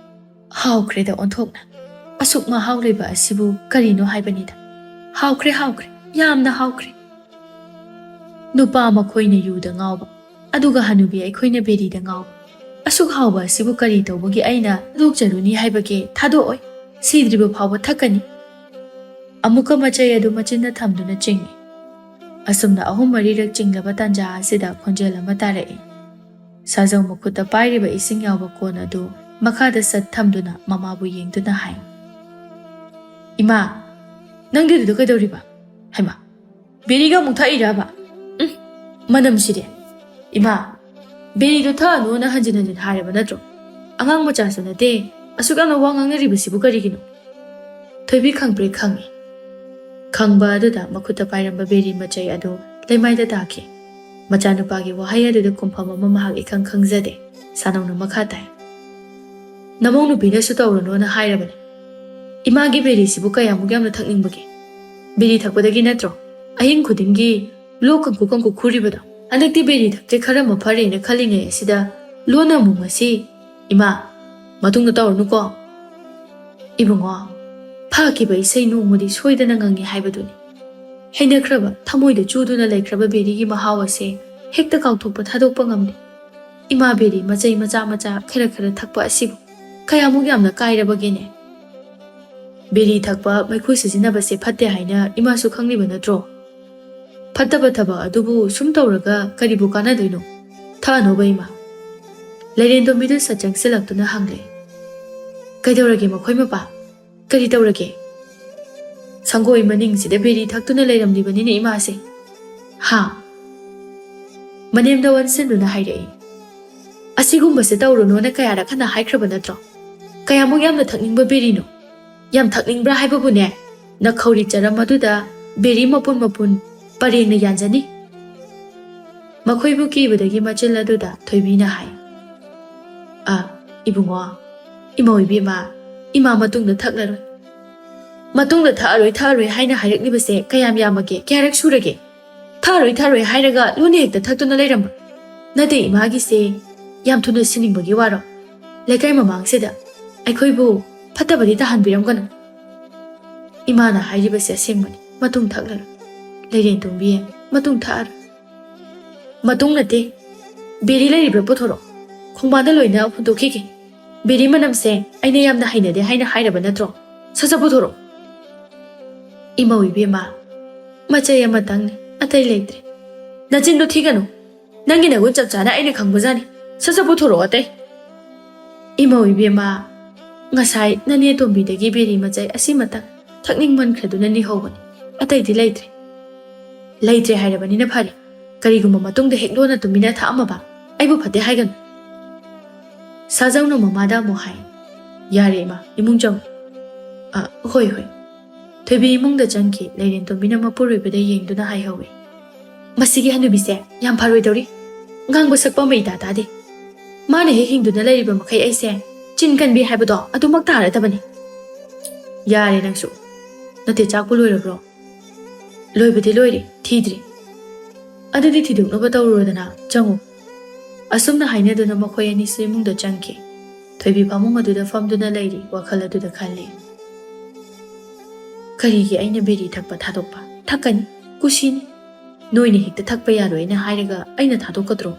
ꯍꯥꯎꯈ꯭ꯔꯦꯗ ꯑꯣꯟꯊꯣꯛꯅ꯫ ꯑꯁꯨꯛ ꯃꯍꯥꯎ ꯂꯩꯕ ꯑꯁꯤꯕꯨ ꯀꯔꯤꯅꯣ ꯍꯥꯏꯕꯅꯤꯗ꯫ ꯍꯥꯎꯈ꯭ꯔꯦ, ꯍꯥꯎꯈ꯭ꯔꯦ, ꯌꯥꯝꯅ ꯍꯥꯎꯈ꯭ꯔꯦ꯫ ꯅꯨꯄꯥ ꯃꯈꯣꯏꯅ ꯌꯨꯗ ꯉꯥꯎꯕ, ꯑꯗꯨꯒ ꯍꯅꯨꯕꯤ ꯑꯩꯈꯣꯏꯅ ꯕꯦꯔꯤꯗ ꯉꯥꯎꯕ꯫ ꯑꯁꯨꯛ ꯍꯥꯎꯕ ꯑꯁꯤꯕꯨ ꯀꯔꯤ ꯇꯧꯕꯒꯤ ꯑꯩꯅ ꯊꯥꯗꯣꯛꯆꯔꯨꯅꯤ ꯍꯥꯏꯕꯒꯦ? ꯊꯥꯗꯣꯛꯑꯣꯏ꯫ ꯁꯤꯗ꯭ꯔꯤꯕ ꯐꯥꯎꯕ ꯊꯛꯀꯅꯤ꯫ ꯑꯃꯨꯛꯀ ꯃꯆꯩ ꯑꯗꯨ ꯃꯆꯤꯟꯗ ꯊꯝꯗꯨꯅ ꯆꯤꯡꯏ꯫ ꯑꯁꯨꯝꯅ ꯑꯍꯨꯝ ꯃꯔꯤꯔꯛ ꯆꯤꯡꯂꯕ ꯇꯥꯟꯖꯥ ꯑꯁꯤꯗ ꯈꯣꯟꯖꯦꯜ ꯑꯃ ꯇꯥꯔꯛꯏ꯫ ꯁꯥꯖꯧ ꯃꯈꯨꯠꯇ ꯄꯥꯏꯔꯤꯕ ꯏꯁꯤꯡ ꯌꯥꯎꯕ ꯀꯣꯟ ꯑꯗꯨ ꯃꯈꯥꯗ ꯁꯠ ꯊꯝꯗꯨꯅ ꯃꯃꯥꯕꯨ ꯌꯦꯡꯗꯨꯅ ꯍꯥꯏ, "ꯏꯃꯥ, ꯅꯪꯗꯤ ꯑꯗꯨꯗ ꯀꯩꯗꯧꯔꯤꯕ? ꯍꯩꯃꯥ, ꯕꯦꯔꯤꯒ ꯑꯃꯨꯛ ꯊꯛꯏꯔꯕ? ꯎꯝ, ꯃꯅꯝꯁꯤꯗꯤ꯫ ꯏꯃꯥ, ꯕꯦꯔꯤꯗꯣ ꯊꯛꯑꯅꯨꯅ ꯍꯟꯖꯤꯟ ꯍꯟꯖꯤꯟ ꯍꯥꯏꯔꯕ ꯅꯠꯇ꯭ꯔꯣ? ꯑꯉꯥꯡ ꯃꯆꯥꯁꯨ ꯅꯠꯇꯦ, ꯑꯁꯨꯛ ꯌꯥꯝꯅ ꯋꯥ ꯉꯥꯡꯅꯔꯤꯕꯁꯤꯕꯨ ꯀꯔꯤꯒꯤꯅꯣ?" ꯊꯣꯏꯕꯤ ꯈꯪꯄ꯭ꯔꯦꯛ ꯈꯪꯏ꯫ ꯈꯪꯕ ꯑꯗꯨꯗ ꯃꯈꯨꯠꯇ ꯄꯥꯏꯔꯝꯕ ꯕꯦꯔꯤ ꯃꯆꯩ ꯑꯗꯨ ꯂꯩꯃꯥꯏꯗ ꯇꯥꯈꯤ꯫ ꯃꯆꯥꯅꯨꯄꯥꯒꯤ ꯋꯥꯍꯩ ꯑꯗꯨꯗ ꯈꯨꯝꯐꯝ ꯑꯃ ꯃꯍꯥꯛ ꯏꯈꯪ ꯈꯪꯖꯗꯦ꯫ ꯁꯥꯅꯧꯅ ꯃꯈꯥ ꯇꯥꯏ, "ꯅꯃꯧ ꯅꯨꯄꯤꯅꯁꯨ ꯇꯧꯔꯨꯅꯣꯅ ꯍꯥꯏꯔꯕꯅꯤ꯫ ꯏꯃꯥꯒꯤ ꯕꯦꯔꯤꯁꯤꯕꯨ ꯀꯌꯥꯃꯨꯛ ꯌꯥꯝꯅ ꯊꯛꯅꯤꯡꯕꯒꯦ? ꯕꯦꯔꯤ ꯊꯛꯄꯗꯒꯤ ꯅꯠꯇ꯭ꯔꯣ ꯑꯍꯤꯡ ꯈꯨꯗꯤꯡꯒꯤ ꯂꯣꯛ ꯀꯪꯀꯨ ꯀꯪꯀꯨ ꯈꯨꯔꯤꯕꯗꯣ? ꯍꯟꯗꯛꯇꯤ ꯕꯦꯔꯤ ꯊꯛꯇ꯭ꯔꯦ, ꯈꯔ ꯑꯃ ꯐꯔꯦꯅ ꯈꯜꯂꯤꯉꯩ ꯑꯁꯤꯗ ꯂꯣꯟꯅ ꯑꯃꯨꯛ ꯉꯁꯤ, ꯏꯃꯥ, ꯃꯇꯨꯡꯗ ꯇꯧꯔꯅꯨꯀꯣ꯫ ꯏꯕꯨꯡꯉꯣ, ꯐꯥꯈꯤꯕ ꯏꯁꯩ ꯅꯣꯡꯃꯗꯤ ꯁꯣꯏꯗꯅ ꯉꯪꯉꯤ ꯍꯥꯏꯕꯗꯨꯅꯤ꯫ ꯍꯩꯅꯈ꯭ꯔꯕ, ꯊꯃꯣꯏꯗ ꯆꯨꯗꯨꯅ ꯂꯩꯈ꯭ꯔꯕ ꯕꯦꯔꯤꯒꯤ ꯃꯍꯥꯎ ꯑꯁꯦ ꯍꯦꯛꯇ ꯀꯥꯎꯊꯣꯛꯄ ꯊꯥꯗꯣꯛꯄ ꯉꯝꯗꯦ꯫ ꯏꯃꯥ ꯕꯦꯔꯤ ꯃꯆꯩ ꯃꯆꯥ ꯃꯆꯥ ꯈꯔ ꯈꯔ ꯊꯛꯄ ꯑꯁꯤꯕꯨ ꯀꯌꯥꯃꯨꯛ ꯌꯥꯝꯅ ꯀꯥꯏꯔꯕꯒꯦꯅꯦ? ꯕꯦꯔꯤ ꯊꯛꯄ, ꯃꯩꯈꯨ ꯁꯤꯖꯤꯟꯅꯕꯁꯦ ꯐꯠꯇꯦ ꯍꯥꯏꯅ ꯏꯃꯥꯁꯨ ꯈꯪꯂꯤꯕ ꯅꯠꯇ꯭ꯔꯣ? ꯐꯠꯇꯕ ꯊꯕꯛ ꯑꯗꯨꯕꯨ ꯁꯨꯝ ꯇꯧꯔꯒ ꯀꯔꯤꯕꯨ ꯀꯥꯟꯅꯗꯣꯏꯅꯣ? ꯊꯛꯑꯅꯣꯕ, ꯏꯃꯥ?" ꯂꯩꯔꯦꯟꯗꯣꯝꯕꯤꯗꯨ ꯁꯠ ꯆꯪꯁꯤꯜꯂꯛꯇꯨꯅ ꯍꯪꯂꯦ, "ꯀꯩꯗꯧꯔꯒꯦ ꯃꯈꯣꯏ ꯃꯄꯥ? ꯀꯔꯤ ꯇꯧꯔꯒꯦ?" "ꯁꯪꯒꯣꯏ ꯃꯅꯤꯡꯁꯤꯗ ꯕꯦꯔꯤ ꯊꯛꯇꯨꯅ ꯂꯩꯔꯝꯂꯤꯕꯅꯤꯅꯦ ꯏꯃꯥꯁꯦ꯫" "ꯍꯥ?" ꯃꯅꯦꯝꯗ ꯑꯣꯟꯁꯤꯟꯗꯨꯅ ꯍꯥꯏꯔꯛꯏ, "ꯑꯁꯤꯒꯨꯝꯕꯁꯦ ꯇꯧꯔꯨꯅꯣꯅ ꯀꯌꯥꯔꯛ ꯍꯟꯅ ꯍꯥꯏꯈ꯭ꯔꯕ ꯅꯠꯇ꯭ꯔꯣ? ꯀꯌꯥꯃꯨꯛ ꯌꯥꯝꯅ ꯊꯛꯅꯤꯡꯕ ꯕꯦꯔꯤꯅꯣ? ꯌꯥꯝ ꯊꯛꯅꯤꯡꯕ꯭ꯔꯥ ꯍꯥꯏꯕꯕꯨꯅꯦ, ꯅꯈꯧꯔꯤ ꯆꯔꯝ ꯑꯗꯨꯗ ꯕꯦꯔꯤ ꯃꯄꯨꯟ ꯃꯄꯨꯟ ꯄꯔꯦꯡꯅ ꯌꯥꯟꯖꯅꯤ꯫" ꯃꯈꯣꯏꯕꯨ ꯀꯤꯕꯗꯒꯤ ꯃꯆꯤꯜ ꯑꯗꯨꯗ ꯊꯣꯏꯕꯤꯅ ꯍꯥꯏ, "ꯑ, ꯏꯕꯨꯡꯉꯣ, ꯏꯃꯧ ꯏꯕꯦꯝꯃ, ꯏꯃꯥ ꯃꯇꯨꯡꯗ ꯊꯛꯂꯔꯣꯏ꯫ ꯃꯇꯨꯡꯗ ꯊꯛꯑꯔꯣꯏ, ꯊꯛꯑꯔꯣꯏ ꯍꯥꯏꯅ ꯍꯥꯏꯔꯛꯂꯤꯕꯁꯦ ꯀꯌꯥꯝ ꯌꯥꯝꯃꯒꯦ? ꯀꯌꯥꯔꯛ ꯁꯨꯔꯒꯦ? ꯊꯛꯑꯔꯣꯏ, ꯊꯛꯑꯔꯣꯏ ꯍꯥꯏꯔꯒ ꯂꯣꯟꯅ ꯍꯦꯛꯇ ꯊꯛꯇꯨꯅ ꯂꯩꯔꯝꯕ꯫ ꯅꯠꯇꯦ, ꯏꯃꯥꯒꯤꯁꯦ ꯌꯥꯝ ꯊꯨꯅ ꯁꯤꯅꯤꯡꯕꯒꯤ ꯋꯥꯔꯣ? ꯂꯩꯀꯥꯏ ꯃꯃꯥꯡꯁꯤꯗ ꯑꯩꯈꯣꯏꯕꯨ ꯐꯠꯇꯕꯗꯤ ꯇꯥꯍꯟꯕꯤꯔꯝꯒꯅꯨ꯫ ꯏꯃꯥꯅ ꯍꯥꯏꯔꯤꯕꯁꯦ ꯑꯁꯦꯡꯕꯅꯤ, ꯃꯇꯨꯡ ꯊꯛꯂꯔꯣꯏ꯫ ꯂꯩꯔꯦꯟ ꯇꯣꯝꯕꯤ, ꯃꯇꯨꯡ ꯊꯛꯑꯔꯣꯏ꯫" "ꯃꯇꯨꯡ ꯅꯠꯇꯦ, ꯕꯦꯔꯤ ꯂꯩꯔꯤꯕ꯭ꯔꯥ ꯄꯨꯊꯣꯔꯛꯑꯣ꯫ ꯈꯣꯡꯕꯥꯟꯗ ꯂꯣꯏꯅ ꯍꯨꯟꯗꯣꯛꯈꯤꯒꯦ꯫ ꯕꯦꯔꯤ ꯃꯅꯝꯁꯦ ꯑꯩꯅ ꯌꯥꯝꯅ ꯍꯩꯅꯗꯦ ꯍꯥꯏꯅ ꯍꯥꯏꯔꯕ ꯅꯠꯇ꯭ꯔꯣ? ꯁꯠ ꯁꯠ ꯄꯨꯊꯣꯔꯛꯑꯣ꯫" "ꯏꯃꯧ ꯏꯕꯦꯝꯃ, ꯃꯆꯩ ꯑꯃꯇꯪꯅꯤ, ꯑꯇꯩ ꯂꯩꯇ꯭ꯔꯦ꯫ ꯅꯆꯤꯟꯗꯣ ꯊꯤꯒꯅꯨ꯫ ꯅꯪꯒꯤ ꯅꯒꯨꯟ ꯆꯞ ꯆꯥꯅ ꯑꯩꯅ ꯈꯪꯕꯖꯥꯠꯅꯤ꯫ ꯁꯠ ꯁꯠ ꯄꯨꯊꯣꯔꯛꯑꯣ ꯑꯇꯩ꯫" "ꯏꯃꯧ ꯏꯕꯦꯝꯃ, ꯉꯁꯥꯏ ꯅꯅꯦ ꯇꯣꯝꯕꯤꯗꯒꯤ ꯕꯦꯔꯤ ꯃꯆꯩ ꯑꯁꯤꯃꯇꯪ ꯊꯛꯅꯤꯡꯃꯟꯈ꯭ꯔꯗꯨꯅ ꯅꯤꯍꯧꯕꯅꯤ꯫ ꯑꯇꯩꯗꯤ ꯂꯩꯇ꯭ꯔꯦ꯫" "ꯂꯩꯇ꯭ꯔꯦ ꯍꯥꯏꯔꯕꯅꯤꯅ ꯐꯔꯦ꯫ ꯀꯔꯤꯒꯨꯝꯕ ꯃꯇꯨꯡꯗ ꯍꯦꯛ ꯂꯣꯟꯅ ꯇꯨꯃꯤꯟꯅ ꯊꯛꯑꯝꯃꯕ, ꯑꯩꯕꯨ ꯐꯠꯇꯦ ꯍꯥꯏꯒꯅꯨ꯫" ꯁꯥꯖꯧꯅ ꯃꯃꯥꯗ ꯑꯃꯨꯛ ꯍꯥꯏ, "ꯌꯥꯔꯦ ꯏꯃꯥ, ꯏꯃꯨꯡ ꯆꯪꯉꯨ꯫" "ꯑ, ꯍꯣꯏ, ꯍꯣꯏ꯫" ꯊꯣꯏꯕꯤ ꯏꯃꯨꯡꯗ ꯆꯪꯈꯤ꯫ ꯂꯩꯔꯦꯟ ꯇꯣꯝꯕꯤꯅ ꯃꯄꯨꯔꯣꯏꯕꯗ ꯌꯦꯡꯗꯨꯅ ꯍꯥꯏꯍꯧꯏ, "ꯃꯁꯤꯒꯤ ꯍꯅꯨꯕꯤꯁꯦ ꯌꯥꯝ ꯐꯔꯣꯏꯗꯧꯔꯤ꯫ ꯉꯥꯡꯕ ꯁꯛꯄ ꯑꯃ ꯏꯇꯥ ꯇꯥꯗꯦ꯫ ꯃꯥꯅ ꯍꯦꯛ ꯍꯤꯡꯗꯨꯅ ꯂꯩꯔꯤꯕ ꯃꯈꯩ ꯑꯩꯁꯦ ꯆꯤꯟ ꯀꯟꯕꯤ ꯍꯥꯏꯕꯗꯣ ꯑꯗꯨꯃꯛ ꯇꯥꯔꯗꯕꯅꯤ꯫" "ꯌꯥꯔꯦ ꯅꯪꯁꯨ꯫ ꯅꯠꯇꯦ, ꯆꯥꯛꯄꯨ ꯂꯣꯏꯔꯕ꯭ꯔꯣ?" "ꯂꯣꯏꯕꯗꯤ ꯂꯣꯏꯔꯦ, ꯊꯤꯗ꯭ꯔꯤ꯫" "ꯑꯗꯨꯗꯤ ꯊꯤꯗꯣꯛꯅꯕ ꯇꯧꯔꯨꯔꯣꯗꯅ, ꯆꯪꯉꯨ꯫" ꯑꯁꯨꯝꯅ ꯍꯥꯏꯅꯗꯨꯅ ꯃꯈꯣꯏ ꯑꯅꯤꯁꯨ ꯏꯃꯨꯡꯗ ꯆꯪꯈꯤ꯫ ꯊꯣꯏꯕꯤ ꯐꯃꯨꯡ ꯑꯗꯨꯗ ꯐꯝꯗꯨꯅ ꯂꯩꯔꯤ, ꯋꯥꯈꯜ ꯑꯗꯨꯗ ꯈꯜꯂꯤ꯫ "ꯀꯔꯤꯒꯤ ꯑꯩꯅ ꯕꯤꯔꯤ ꯊꯛꯄ ꯊꯥꯗꯣꯛꯄ? ꯊꯛꯀꯅꯤ, ꯀꯨꯁꯤꯅꯤ꯫ ꯅꯣꯏꯅ ꯍꯦꯛꯇ ꯊꯛꯄ ꯌꯥꯔꯣꯏꯅ ꯍꯥꯏꯔꯒ ꯑꯩꯅ ꯊꯥꯗꯣꯛꯀꯗ꯭ꯔꯣ?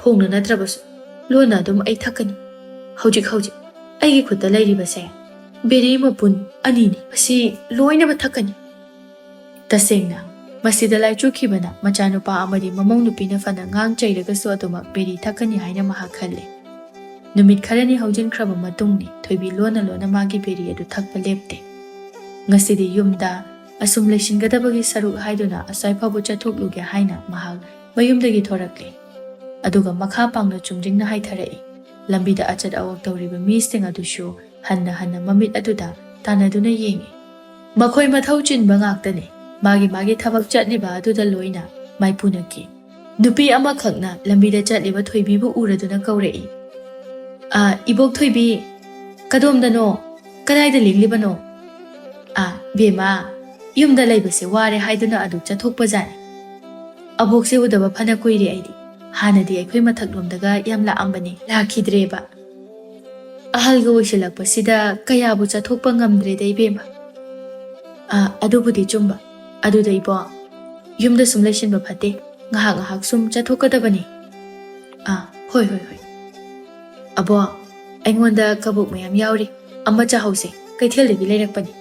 ꯐꯣꯡꯅ ꯅꯠꯇ꯭ꯔꯕꯁꯨ ꯂꯣꯟꯅ ꯑꯗꯨꯝ ꯑꯩ ꯊꯛꯀꯅꯤ꯫ ꯍꯧꯖꯤꯛ ꯍꯧꯖꯤꯛ ꯑꯩꯒꯤ ꯈꯨꯠꯇ ꯂꯩꯔꯤꯕꯁꯦ ꯕꯤꯔꯤ ꯃꯄꯨꯟ ꯑꯅꯤꯅꯤ꯫ ꯃꯁꯤ ꯂꯣꯏꯅꯃꯛ ꯊꯛꯀꯅꯤ꯫" ꯇꯁꯦꯡꯅ, ꯃꯁꯤꯗ ꯂꯥꯏꯆꯨꯈꯤꯕꯅ ꯃꯆꯥꯅꯨꯄꯥ ꯑꯃꯗꯤ ꯃꯃꯧ ꯅꯨꯄꯤꯅ ꯐꯅ ꯉꯥꯡ ꯆꯩꯔꯒꯁꯨ ꯑꯗꯨꯃꯛ ꯕꯤꯔꯤ ꯊꯛꯀꯅꯤ ꯍꯥꯏꯅ ꯃꯍꯥꯛ ꯈꯜꯂꯤ꯫ ꯅꯨꯃꯤꯠ ꯈꯔꯅꯤ ꯍꯧꯖꯤꯟꯈ꯭ꯔꯕ ꯃꯇꯨꯡꯅꯤ ꯊꯣꯏꯕꯤ ꯂꯣꯟꯅ ꯂꯣꯟꯅ ꯃꯥꯒꯤ ꯕꯤꯔꯤ ꯑꯗꯨ ꯊꯛꯄ ꯂꯦꯞꯇꯦ꯫ ꯉꯁꯤꯗꯤ ꯌꯨꯝꯗ ꯑꯁꯨꯝ ꯂꯩꯁꯤꯟꯒꯗꯕꯒꯤ ꯁꯔꯨꯛ ꯍꯥꯏꯗꯨꯅ ꯑꯁ꯭ꯋꯥꯏ ꯐꯥꯎꯕ ꯆꯠꯊꯣꯛꯂꯨꯒꯦ ꯍꯥꯏꯅ ꯃꯍꯥꯛ ꯃꯌꯨꯝꯗꯒꯤ ꯊꯣꯔꯛꯂꯦ꯫ ꯑꯗꯨꯒ ꯃꯈꯥ ꯄꯥꯡꯅ ꯆꯨꯝꯗ꯭ꯔꯤꯡꯅ ꯍꯥꯏꯊꯔꯛꯏ꯫ ꯂꯝꯕꯤꯗ ꯑꯆꯠ ꯑꯋꯣꯛ ꯇꯧꯔꯤꯕ ꯃꯤꯁꯤꯡ ꯑꯗꯨꯁꯨ ꯍꯟꯅ ꯍꯟꯅ ꯃꯃꯤꯠ ꯑꯗꯨꯗ ꯇꯥꯟꯅꯗꯨꯅ ꯌꯦꯡꯏ꯫ ꯃꯈꯣꯏ ꯃꯊꯧ ꯆꯤꯟꯕ ꯉꯥꯛꯇꯅꯤ꯫ ꯃꯥꯒꯤ ꯃꯥꯒꯤ ꯊꯕꯛ ꯆꯠꯂꯤꯕ ꯑꯗꯨꯗ ꯂꯣꯏꯅ ꯃꯥꯏꯄꯨꯅꯈꯤ꯫ ꯅꯨꯄꯤ ꯑꯃꯈꯛꯅ ꯂꯝꯕꯤꯗ ꯆꯠꯂꯤꯕ ꯊꯣꯏꯕꯤꯕꯨ ꯎꯔꯗꯨꯅ ꯀꯧꯔꯛꯏ, "ꯑ, ꯏꯕꯣꯛ ꯊꯣꯏꯕꯤ, ꯀꯗꯣꯝꯗꯅꯣ? ꯀꯗꯥꯏꯗ ꯂꯦꯡꯂꯤꯕꯅꯣ?" "ꯑ, ꯕꯦꯝꯃ, ꯌꯨꯝꯗ ꯂꯩꯕꯁꯦ ꯋꯥꯔꯦ ꯍꯥꯏꯗꯨꯅ ꯑꯗꯨ ꯆꯠꯊꯣꯛꯄꯖꯥꯠꯅꯤ꯫ ꯑꯕꯣꯛꯁꯦ ꯎꯗꯕ ꯐꯅ ꯀꯨꯏꯔꯦ ꯑꯩꯗꯤ꯫ ꯍꯥꯟꯅꯗꯤ ꯑꯩꯈꯣꯏ ꯃꯊꯛꯂꯣꯝꯗꯒ ꯌꯥꯝ ꯂꯥꯛꯑꯝꯕꯅꯤ, ꯂꯥꯛꯈꯤꯗ꯭ꯔꯦꯕ꯫ ꯑꯍꯜꯒ ꯑꯣꯏꯁꯤꯜꯂꯛꯄꯁꯤꯗ ꯀꯌꯥꯕꯨ ꯆꯠꯊꯣꯛꯄ ꯉꯝꯗ꯭ꯔꯦꯗ ꯏꯕꯦꯝꯃ꯫" "ꯑ, ꯑꯗꯨꯕꯨꯗꯤ ꯆꯨꯝꯕ꯫ ꯑꯗꯨꯗ ꯏꯕꯣ, ꯌꯨꯝꯗ ꯁꯨꯝ ꯂꯩꯁꯤꯟꯕ ꯐꯠꯇꯦ꯫ ꯉꯥꯏꯍꯥꯛ ꯉꯥꯏꯍꯥꯛ ꯁꯨꯝ ꯆꯠꯊꯣꯛꯀꯗꯕꯅꯤ꯫" "ꯑ, ꯍꯣꯏ, ꯍꯣꯏ, ꯍꯣꯏ꯫ ꯑꯕꯣ, ꯑꯩꯉꯣꯟꯗ ꯀꯕꯣꯛ ꯃꯌꯥꯝ ꯌꯥꯎꯔꯤ꯫ ꯑꯃ ꯆꯥꯍꯧꯁꯦ꯫ ꯀꯩꯊꯦꯜꯗꯒꯤ ꯂꯩꯔꯛꯄꯅꯤ꯫"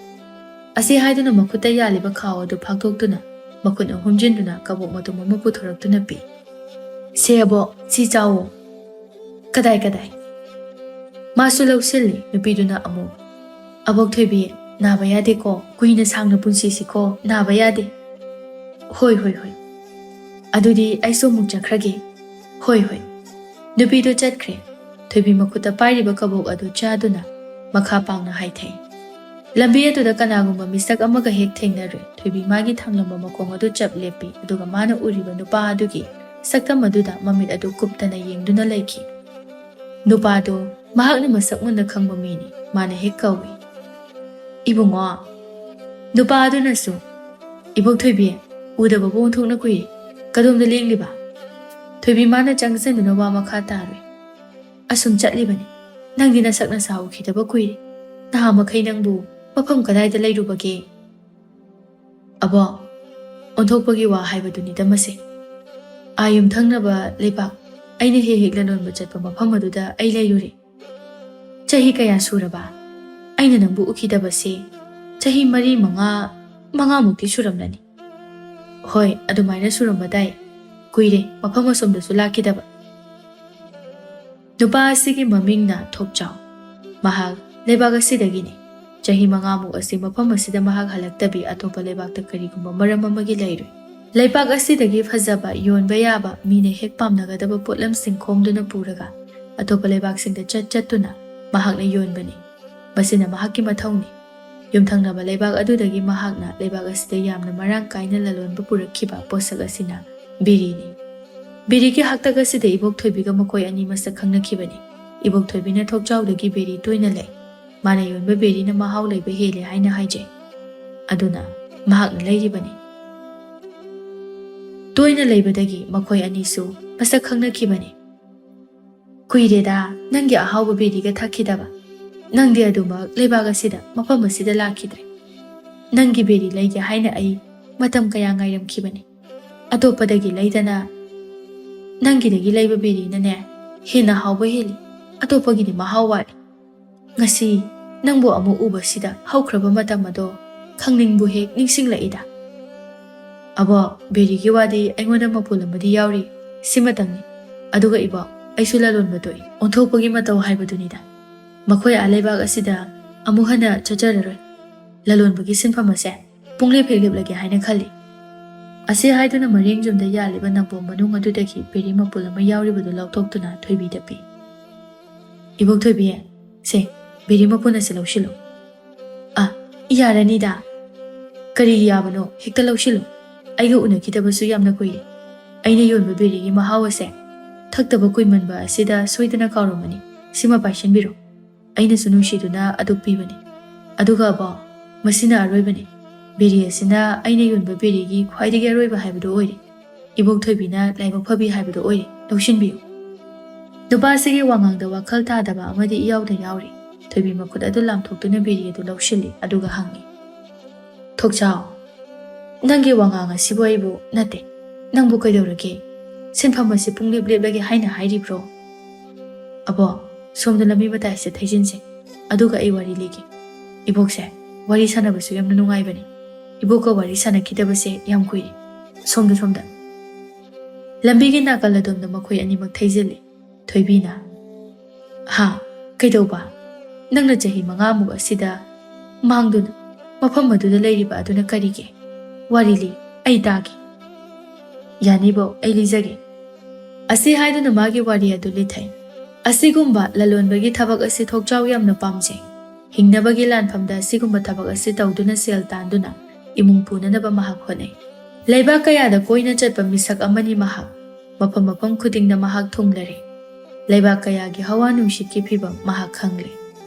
ꯑꯁꯤ ꯍꯥꯏꯗꯨꯅ ꯃꯈꯨꯠꯇ ꯌꯥꯜꯂꯤꯕ ꯈꯥꯎ ꯑꯗꯨ ꯐꯥꯛꯇꯣꯛꯇꯨꯅ ꯃꯈꯨꯠꯅ ꯍꯨꯝꯖꯤꯟꯗꯨꯅ ꯀꯕꯣꯛ ꯃꯇꯨꯝ ꯑꯃ ꯄꯨꯊꯣꯔꯛꯇꯨꯅ ꯄꯤ꯫ "ꯁꯦ ꯑꯕꯣꯛ, ꯁꯤ ꯆꯥꯎꯋꯣ꯫" "ꯀꯗꯥꯏ, ꯀꯗꯥꯏ?" ꯃꯥꯁꯨ ꯂꯧꯁꯤꯜꯂꯤ꯫ ꯅꯨꯄꯤꯗꯨꯅ ꯑꯃꯨꯛ, "ꯑꯕꯣꯛ ꯊꯣꯏꯕꯤ, ꯅꯥꯕ ꯌꯥꯗꯦꯀꯣ, ꯀꯨꯏꯅ ꯁꯥꯡꯅ ꯄꯨꯟꯁꯤꯁꯤꯀꯣ, ꯅꯥꯕ ꯌꯥꯗꯦ꯫" "ꯍꯣꯏ, ꯍꯣꯏ, ꯍꯣꯏ꯫" "ꯑꯗꯨꯗꯤ ꯑꯩꯁꯨ ꯑꯃꯨꯛ ꯆꯠꯈ꯭ꯔꯒꯦ꯫" "ꯍꯣꯏ, ꯍꯣꯏ꯫" ꯅꯨꯄꯤꯗꯨ ꯆꯠꯈ꯭ꯔꯦ꯫ ꯊꯣꯏꯕꯤ ꯃꯈꯨꯠꯇ ꯄꯥꯏꯔꯤꯕ ꯀꯕꯣꯛ ꯑꯗꯨ ꯆꯥꯗꯨꯅ ꯃꯈꯥ ꯄꯥꯡꯅ ꯍꯥꯏꯊꯩ꯫ ꯂꯝꯕꯤ ꯑꯗꯨꯗ ꯀꯅꯥꯒꯨꯝꯕ ꯃꯤꯁꯛ ꯑꯃꯒ ꯍꯦꯛ ꯊꯦꯡꯅꯔꯨꯏ꯫ ꯊꯣꯏꯕꯤ ꯃꯥꯒꯤ ꯊꯥꯡꯂꯝꯕ ꯃꯈꯣꯡ ꯑꯗꯨ ꯆꯞ ꯂꯦꯞꯄꯤ, ꯑꯗꯨꯒ ꯃꯥꯅ ꯎꯔꯤꯕ ꯅꯨꯄꯥ ꯑꯗꯨꯒꯤ ꯁꯛꯇꯝ ꯑꯗꯨꯗ ꯃꯃꯤꯠ ꯑꯗꯨ ꯀꯨꯞꯇꯅ ꯌꯦꯡꯗꯨꯅ ꯂꯩꯈꯤ꯫ ꯅꯨꯄꯥꯗꯨ ꯃꯍꯥꯛꯅ ꯃꯁꯛ ꯃꯨꯟꯅ ꯈꯪꯕ ꯃꯤꯅꯤ꯫ ꯃꯥꯅ ꯍꯦꯛ ꯀꯧꯏ, "ꯏꯕꯨꯡꯉꯣ!" ꯅꯨꯄꯥ ꯑꯗꯨꯅꯁꯨ, "ꯏꯕꯣꯛ ꯊꯣꯏꯕꯤ, ꯎꯗꯕꯕꯨ ꯑꯣꯟꯊꯣꯛꯅ ꯀꯨꯏꯔꯦ꯫ ꯀꯗꯣꯝꯗ ꯂꯦꯡꯂꯤꯕ?" ꯊꯣꯏꯕꯤ ꯃꯥꯅ ꯆꯪꯁꯤꯟꯗꯨꯅ ꯋꯥ ꯃꯈꯥ ꯇꯥꯔꯨꯏ꯫ "ꯑꯁꯨꯝ ꯆꯠꯂꯤꯕꯅꯤ꯫ ꯅꯪꯗꯤ ꯅꯁꯛ ꯅꯁꯥ ꯎꯈꯤꯗꯕ ꯀꯨꯏꯔꯦ꯫ ꯅꯍꯥ ꯃꯈꯩ ꯅꯪꯕꯨ ꯃꯐꯝ ꯀꯗꯥꯏꯗ ꯂꯩꯔꯨꯕꯒꯦ?" "ꯑꯕꯣ, ꯑꯣꯟꯊꯣꯛꯄꯒꯤ ꯋꯥ ꯍꯥꯏꯕꯗꯨꯅꯤꯗ ꯃꯁꯦ꯫ ꯑꯥ ꯌꯨꯝꯊꯪꯅꯕ ꯂꯩꯕꯥꯛ, ꯑꯩꯅ ꯍꯦꯛ ꯍꯦꯛ ꯂꯂꯣꯟꯕ ꯆꯠꯄ ꯃꯐꯝ ꯑꯗꯨꯗ ꯑꯩ ꯂꯩꯔꯨꯔꯦ꯫ ꯆꯍꯤ ꯀꯌꯥ ꯁꯨꯔꯕ? ꯑꯩꯅ ꯅꯪꯕꯨ ꯎꯈꯤꯗꯕꯁꯦ ꯆꯍꯤ ꯃꯔꯤ, ꯃꯉꯥ, ꯃꯉꯥꯃꯨꯛꯇꯤ ꯁꯨꯔꯝꯂꯅꯤ꯫ ꯍꯣꯏ, ꯑꯗꯨꯃꯥꯏꯅ ꯁꯨꯔꯝꯕ ꯇꯥꯏ꯫ ꯀꯨꯏꯔꯦ ꯃꯐꯝ ꯑꯁꯣꯝꯗꯁꯨ ꯂꯥꯛꯈꯤꯗꯕ꯫" ꯅꯨꯄꯥ ꯑꯁꯤꯒꯤ ꯃꯃꯤꯡꯅ ꯊꯣꯛꯆꯥꯎ꯫ ꯃꯍꯥꯛ ꯂꯩꯕꯥꯛ ꯑꯁꯤꯗꯒꯤꯅꯤ꯫ ꯆꯍꯤ ꯃꯉꯥꯃꯨꯛ ꯑꯁꯤ ꯃꯐꯝ ꯑꯁꯤꯗ ꯃꯍꯥꯛ ꯍꯜꯂꯛꯇꯕꯤ ꯑꯇꯣꯞꯄ ꯂꯩꯕꯥꯛꯇ ꯀꯔꯤꯒꯨꯝꯕ ꯃꯔꯝ ꯑꯃꯒꯤ ꯂꯩꯔꯨꯏ꯫ ꯂꯩꯕꯥꯛ ꯑꯁꯤꯗꯒꯤ ꯐꯖꯕ, ꯌꯣꯟꯕ ꯌꯥꯕ, ꯃꯤꯅ ꯍꯦꯛ ꯄꯥꯝꯅꯒꯗꯕ ꯄꯣꯠꯂꯝꯁꯤꯡ ꯈꯣꯝꯗꯨꯅ ꯄꯨꯔꯒ ꯑꯇꯣꯞꯄ ꯂꯩꯕꯥꯛꯁꯤꯡꯗ ꯆꯠ ꯆꯠꯇꯨꯅ ꯃꯍꯥꯛꯅ ꯌꯣꯟꯕꯅꯤ꯫ ꯃꯁꯤꯅ ꯃꯍꯥꯛꯀꯤ ꯃꯊꯧꯅꯤ꯫ ꯌꯨꯝꯊꯪꯅꯕ ꯂꯩꯕꯥꯛ ꯑꯗꯨꯗꯒꯤ ꯃꯍꯥꯛꯅ ꯂꯩꯕꯥꯛ ꯑꯁꯤꯗ ꯌꯥꯝꯅ ꯃꯔꯥꯡ ꯀꯥꯏꯅ ꯂꯂꯣꯟꯕ ꯄꯨꯔꯛꯈꯤꯕ ꯄꯣꯠꯁꯛ ꯑꯁꯤꯅ ꯕꯤꯔꯤꯅꯤ꯫ ꯕꯤꯔꯤꯒꯤ ꯍꯥꯛꯇꯛ ꯑꯁꯤꯗ ꯏꯕꯣꯛ ꯊꯣꯏꯕꯤꯒ ꯃꯈꯣꯏ ꯑꯅꯤ ꯃꯁꯛ ꯈꯪꯅꯈꯤꯕꯅꯤ꯫ ꯏꯕꯣꯛ ꯊꯣꯏꯕꯤꯅ ꯊꯣꯛꯆꯥꯎꯗꯒꯤ ꯕꯤꯔꯤ ꯇꯣꯏꯅ ꯂꯩ꯫ ꯃꯥꯅ ꯌꯣꯟꯕ ꯕꯤꯔꯤꯅ ꯃꯍꯥꯎ ꯂꯩꯕ ꯍꯦꯜꯂꯤ ꯍꯥꯏꯅ ꯍꯥꯏꯖꯩ꯫ ꯑꯗꯨꯅ ꯃꯍꯥꯛꯅ ꯂꯩꯔꯤꯕꯅꯤ꯫ ꯇꯣꯏꯅ ꯂꯩꯕꯗꯒꯤ ꯃꯈꯣꯏ ꯑꯅꯤꯁꯨ ꯃꯁꯛ ꯈꯪꯅꯈꯤꯕꯅꯤ꯫ "ꯀꯨꯏꯔꯦꯗ ꯅꯪꯒꯤ ꯑꯍꯥꯎꯕ ꯕꯤꯔꯤꯒ ꯊꯛꯈꯤꯗꯕ꯫ ꯅꯪꯗꯤ ꯑꯗꯨꯃꯛ ꯂꯩꯕꯥꯛ ꯑꯁꯤꯗ, ꯃꯐꯝ ꯑꯁꯤꯗ ꯂꯥꯛꯈꯤꯗ꯭ꯔꯦ꯫ ꯅꯪꯒꯤ ꯕꯤꯔꯤ ꯂꯩꯒꯦ ꯍꯥꯏꯅ ꯑꯩ ꯃꯇꯝ ꯀꯌꯥ ꯉꯥꯏꯔꯝꯈꯤꯕꯅꯤ꯫ ꯑꯇꯣꯞꯄꯗꯒꯤ ꯂꯩꯗꯅ ꯅꯪꯒꯤꯗꯒꯤ ꯂꯩꯕ ꯕꯤꯔꯤꯅꯅꯦ ꯍꯦꯟꯅ ꯍꯥꯎꯕ ꯍꯦꯜꯂꯤ꯫ ꯑꯇꯣꯞꯄꯒꯤꯗꯤ ꯃꯍꯥꯎ ꯋꯥꯠꯂꯤ꯫ ꯉꯁꯤ ꯅꯪꯕꯨ ꯑꯃꯨꯛ ꯎꯕꯁꯤꯗ ꯍꯧꯈ꯭ꯔꯕ ꯃꯇꯝ ꯑꯗꯣ ꯈꯪꯅꯤꯡꯕꯨ ꯍꯦꯛ ꯅꯤꯡꯁꯤꯡꯂꯛꯏꯗ꯫ ꯑꯕꯣ, ꯕꯦꯔꯤꯒꯤ ꯋꯥꯗꯤ ꯑꯩꯉꯣꯟꯗ ꯃꯄꯨꯜ ꯑꯃꯗꯤ ꯌꯥꯎꯔꯤ, ꯁꯤꯃꯇꯪꯅꯤ꯫ ꯑꯗꯨꯒ ꯏꯕꯣ, ꯑꯩꯁꯨ ꯂꯂꯣꯟꯕ ꯊꯣꯛꯏ, ꯑꯣꯟꯊꯣꯛꯄꯒꯤ ꯃꯇꯧ ꯍꯥꯏꯕꯗꯨꯅꯤꯗ꯫ ꯃꯈꯣꯏ ꯑꯥ ꯂꯩꯕꯥꯛ ꯑꯁꯤꯗ ꯑꯃꯨꯛ ꯍꯟꯅ ꯆꯠꯆꯔꯔꯣꯏ꯫ ꯂꯂꯣꯟꯕꯒꯤ ꯁꯤꯟꯐꯝ ꯑꯁꯦ ꯄꯨꯡꯂꯦꯞ ꯍꯦꯛ ꯂꯦꯞꯂꯒꯦ ꯍꯥꯏꯅ ꯈꯜꯂꯤ꯫ ꯑꯁꯤ ꯍꯥꯏꯗꯨꯅ ꯃꯔꯦꯡ ꯌꯨꯝꯗ ꯌꯥꯜꯂꯤꯕ ꯅꯝꯕꯣꯜ ꯃꯅꯨꯡ ꯑꯗꯨꯗꯒꯤ ꯕꯦꯔꯤ ꯃꯄꯨꯜ ꯑꯃ ꯌꯥꯎꯔꯤꯕꯗꯨ ꯂꯧꯊꯣꯛꯇꯨꯅ ꯊꯣꯏꯕꯤꯗ ꯄꯤ꯫ "ꯏꯕꯣꯛ ꯊꯣꯏꯕꯤ, ꯁꯦ, ꯕꯦꯔꯤ ꯃꯄꯨꯜ ꯑꯁꯤ ꯂꯧꯁꯤꯜꯂꯨ꯫" "ꯑ, ꯌꯥꯔꯅꯤꯗ꯫ ꯀꯔꯤꯒꯤ ꯌꯥꯕꯅꯣ? ꯍꯦꯛꯇ ꯂꯧꯁꯤꯜꯂꯨ꯫ ꯑꯩꯒ ꯎꯅꯈꯤꯗꯕꯁꯨ ꯌꯥꯝꯅ ꯀꯨꯏꯔꯦ꯫ ꯑꯩꯅ ꯌꯣꯟꯕ ꯕꯦꯔꯤꯒꯤ ꯃꯍꯥꯎ ꯑꯁꯦ ꯊꯛꯇꯕ ꯀꯨꯏꯃꯟꯕ ꯑꯁꯤꯗ ꯁꯣꯏꯗꯅ ꯀꯥꯎꯔꯝꯃꯅꯤ꯫ ꯁꯤꯃ ꯄꯥꯏꯁꯤꯟꯕꯤꯔꯣ꯫ ꯑꯩꯅꯁꯨ ꯅꯨꯡꯁꯤꯗꯨꯅ ꯑꯗꯨꯛ ꯄꯤꯕꯅꯤ꯫ ꯑꯗꯨꯒ ꯑꯕꯣ, ꯃꯁꯤꯅ ꯑꯔꯣꯏꯕꯅꯤ꯫ ꯕꯦꯔꯤ ꯑꯁꯤꯅ ꯑꯩꯅ ꯌꯣꯟꯕ ꯕꯦꯔꯤꯒꯤ ꯈ꯭ꯋꯥꯏꯗꯒꯤ ꯑꯔꯣꯏꯕ ꯍꯥꯏꯕꯗꯨ ꯑꯣꯏꯔꯦ꯫" ꯏꯕꯣꯛ ꯊꯣꯏꯕꯤꯅ ꯂꯥꯏꯕꯛ ꯐꯕꯤ ꯍꯥꯏꯕꯗꯨ ꯑꯣꯏꯔꯦ, ꯂꯧꯁꯤꯟꯕꯤꯌꯨ꯫ ꯅꯨꯄꯥꯁꯤꯒꯤ ꯋꯥꯉꯥꯡꯗ ꯋꯥꯈꯜ ꯇꯥꯗꯕ ꯑꯃꯗꯤ ꯏꯌꯥꯎꯗ ꯌꯥꯎꯔꯤ꯫ ꯊꯣꯏꯕꯤ ꯃꯈꯨꯠ ꯑꯗꯨ ꯂꯥꯝꯊꯣꯛꯇꯨꯅ ꯕꯦꯔꯤ ꯑꯗꯨ ꯂꯧꯁꯤꯜꯂꯤ, ꯑꯗꯨꯒ ꯍꯪꯉꯤ, "ꯊꯣꯛꯆꯥꯎ, ꯅꯪꯒꯤ ꯋꯥꯉꯥꯡ ꯑꯁꯤꯕꯨ ꯑꯩꯕꯨ ꯅꯠꯇꯦ, ꯅꯪꯕꯨ ꯀꯩꯗꯧꯔꯒꯦ? ꯁꯤꯟꯐꯝ ꯑꯁꯤ ꯄꯨꯡꯂꯦꯞ ꯂꯦꯞꯂꯒꯦ ꯍꯥꯏꯅ ꯍꯥꯏꯔꯤꯕ꯭ꯔꯣ?" "ꯑꯕꯣ, ꯁꯣꯝꯗ ꯂꯝꯕꯤ ꯃꯇꯥꯏꯁꯤꯗ ꯊꯩꯖꯤꯟꯁꯦ, ꯑꯗꯨꯒ ꯑꯩ ꯋꯥꯔꯤ ꯂꯤꯒꯦ꯫ ꯏꯕꯣꯛꯁꯦ, ꯋꯥꯔꯤ ꯁꯥꯟꯅꯕꯁꯨ ꯌꯥꯝꯅ ꯅꯨꯡꯉꯥꯏꯕꯅꯤ꯫ ꯏꯕꯣꯛꯀ ꯋꯥꯔꯤ ꯁꯥꯟꯅꯈꯤꯗꯕꯁꯦ ꯌꯥꯝ ꯀꯨꯏꯔꯦ꯫ ꯁꯣꯝꯗ, ꯁꯣꯝꯗ꯫" ꯂꯝꯕꯤꯒꯤ ꯅꯥꯀꯜ ꯑꯗꯣꯝꯗ ꯃꯈꯣꯏ ꯑꯅꯤꯃꯛ ꯊꯩꯖꯤꯜꯂꯤ꯫ ꯊꯣꯏꯕꯤꯅ, "ꯍꯥ, ꯀꯩꯗꯧꯕ? ꯅꯪꯅ ꯆꯍꯤ ꯃꯉꯥꯃꯨꯛ ꯑꯁꯤꯗ ꯃꯥꯡꯗꯨꯅ ꯃꯐꯝ ꯑꯗꯨꯗ ꯂꯩꯔꯤꯕ ꯑꯗꯨꯅ ꯀꯔꯤꯒꯤ? ꯋꯥꯔꯤ ꯂꯤ, ꯑꯩ ꯇꯥꯒꯦ꯫" "ꯌꯥꯅꯤꯕꯣ, ꯑꯩ ꯂꯤꯖꯒꯦ꯫" ꯑꯁꯤ ꯍꯥꯏꯗꯨꯅ ꯃꯥꯒꯤ ꯋꯥꯔꯤ ꯑꯗꯨ ꯂꯤꯊꯩ꯫ ꯑꯁꯤꯒꯨꯝꯕ ꯂꯂꯣꯟꯕꯒꯤ ꯊꯕꯛ ꯑꯁꯤ ꯊꯣꯛꯆꯥꯎ ꯌꯥꯝꯅ ꯄꯥꯝꯖꯩ꯫ ꯍꯤꯡꯅꯕꯒꯤ ꯂꯥꯟꯐꯝꯗ ꯑꯁꯤꯒꯨꯝꯕ ꯊꯕꯛ ꯑꯁꯤ ꯇꯧꯗꯨꯅ ꯁꯦꯜ ꯇꯥꯟꯗꯨꯅ ꯏꯃꯨꯡ ꯄꯨꯅꯅꯕ ꯃꯍꯥꯛ ꯍꯣꯠꯅꯩ꯫ ꯂꯩꯕꯥꯛ ꯀꯌꯥꯗ ꯀꯣꯏꯅ ꯆꯠꯄ ꯃꯤꯁꯛ ꯑꯃꯅꯤ ꯃꯍꯥꯛ꯫ ꯃꯐꯝ ꯃꯐꯝ ꯈꯨꯗꯤꯡꯗ ꯃꯍꯥꯛ ꯊꯨꯡꯂꯔꯦ꯫ ꯂꯩꯕꯥꯛ ꯀꯌꯥꯒꯤ ꯍꯋꯥ ꯅꯨꯡꯁꯤꯠꯀꯤ ꯐꯤꯕꯝ ꯃꯍꯥꯛ ꯈꯪꯂꯦ꯫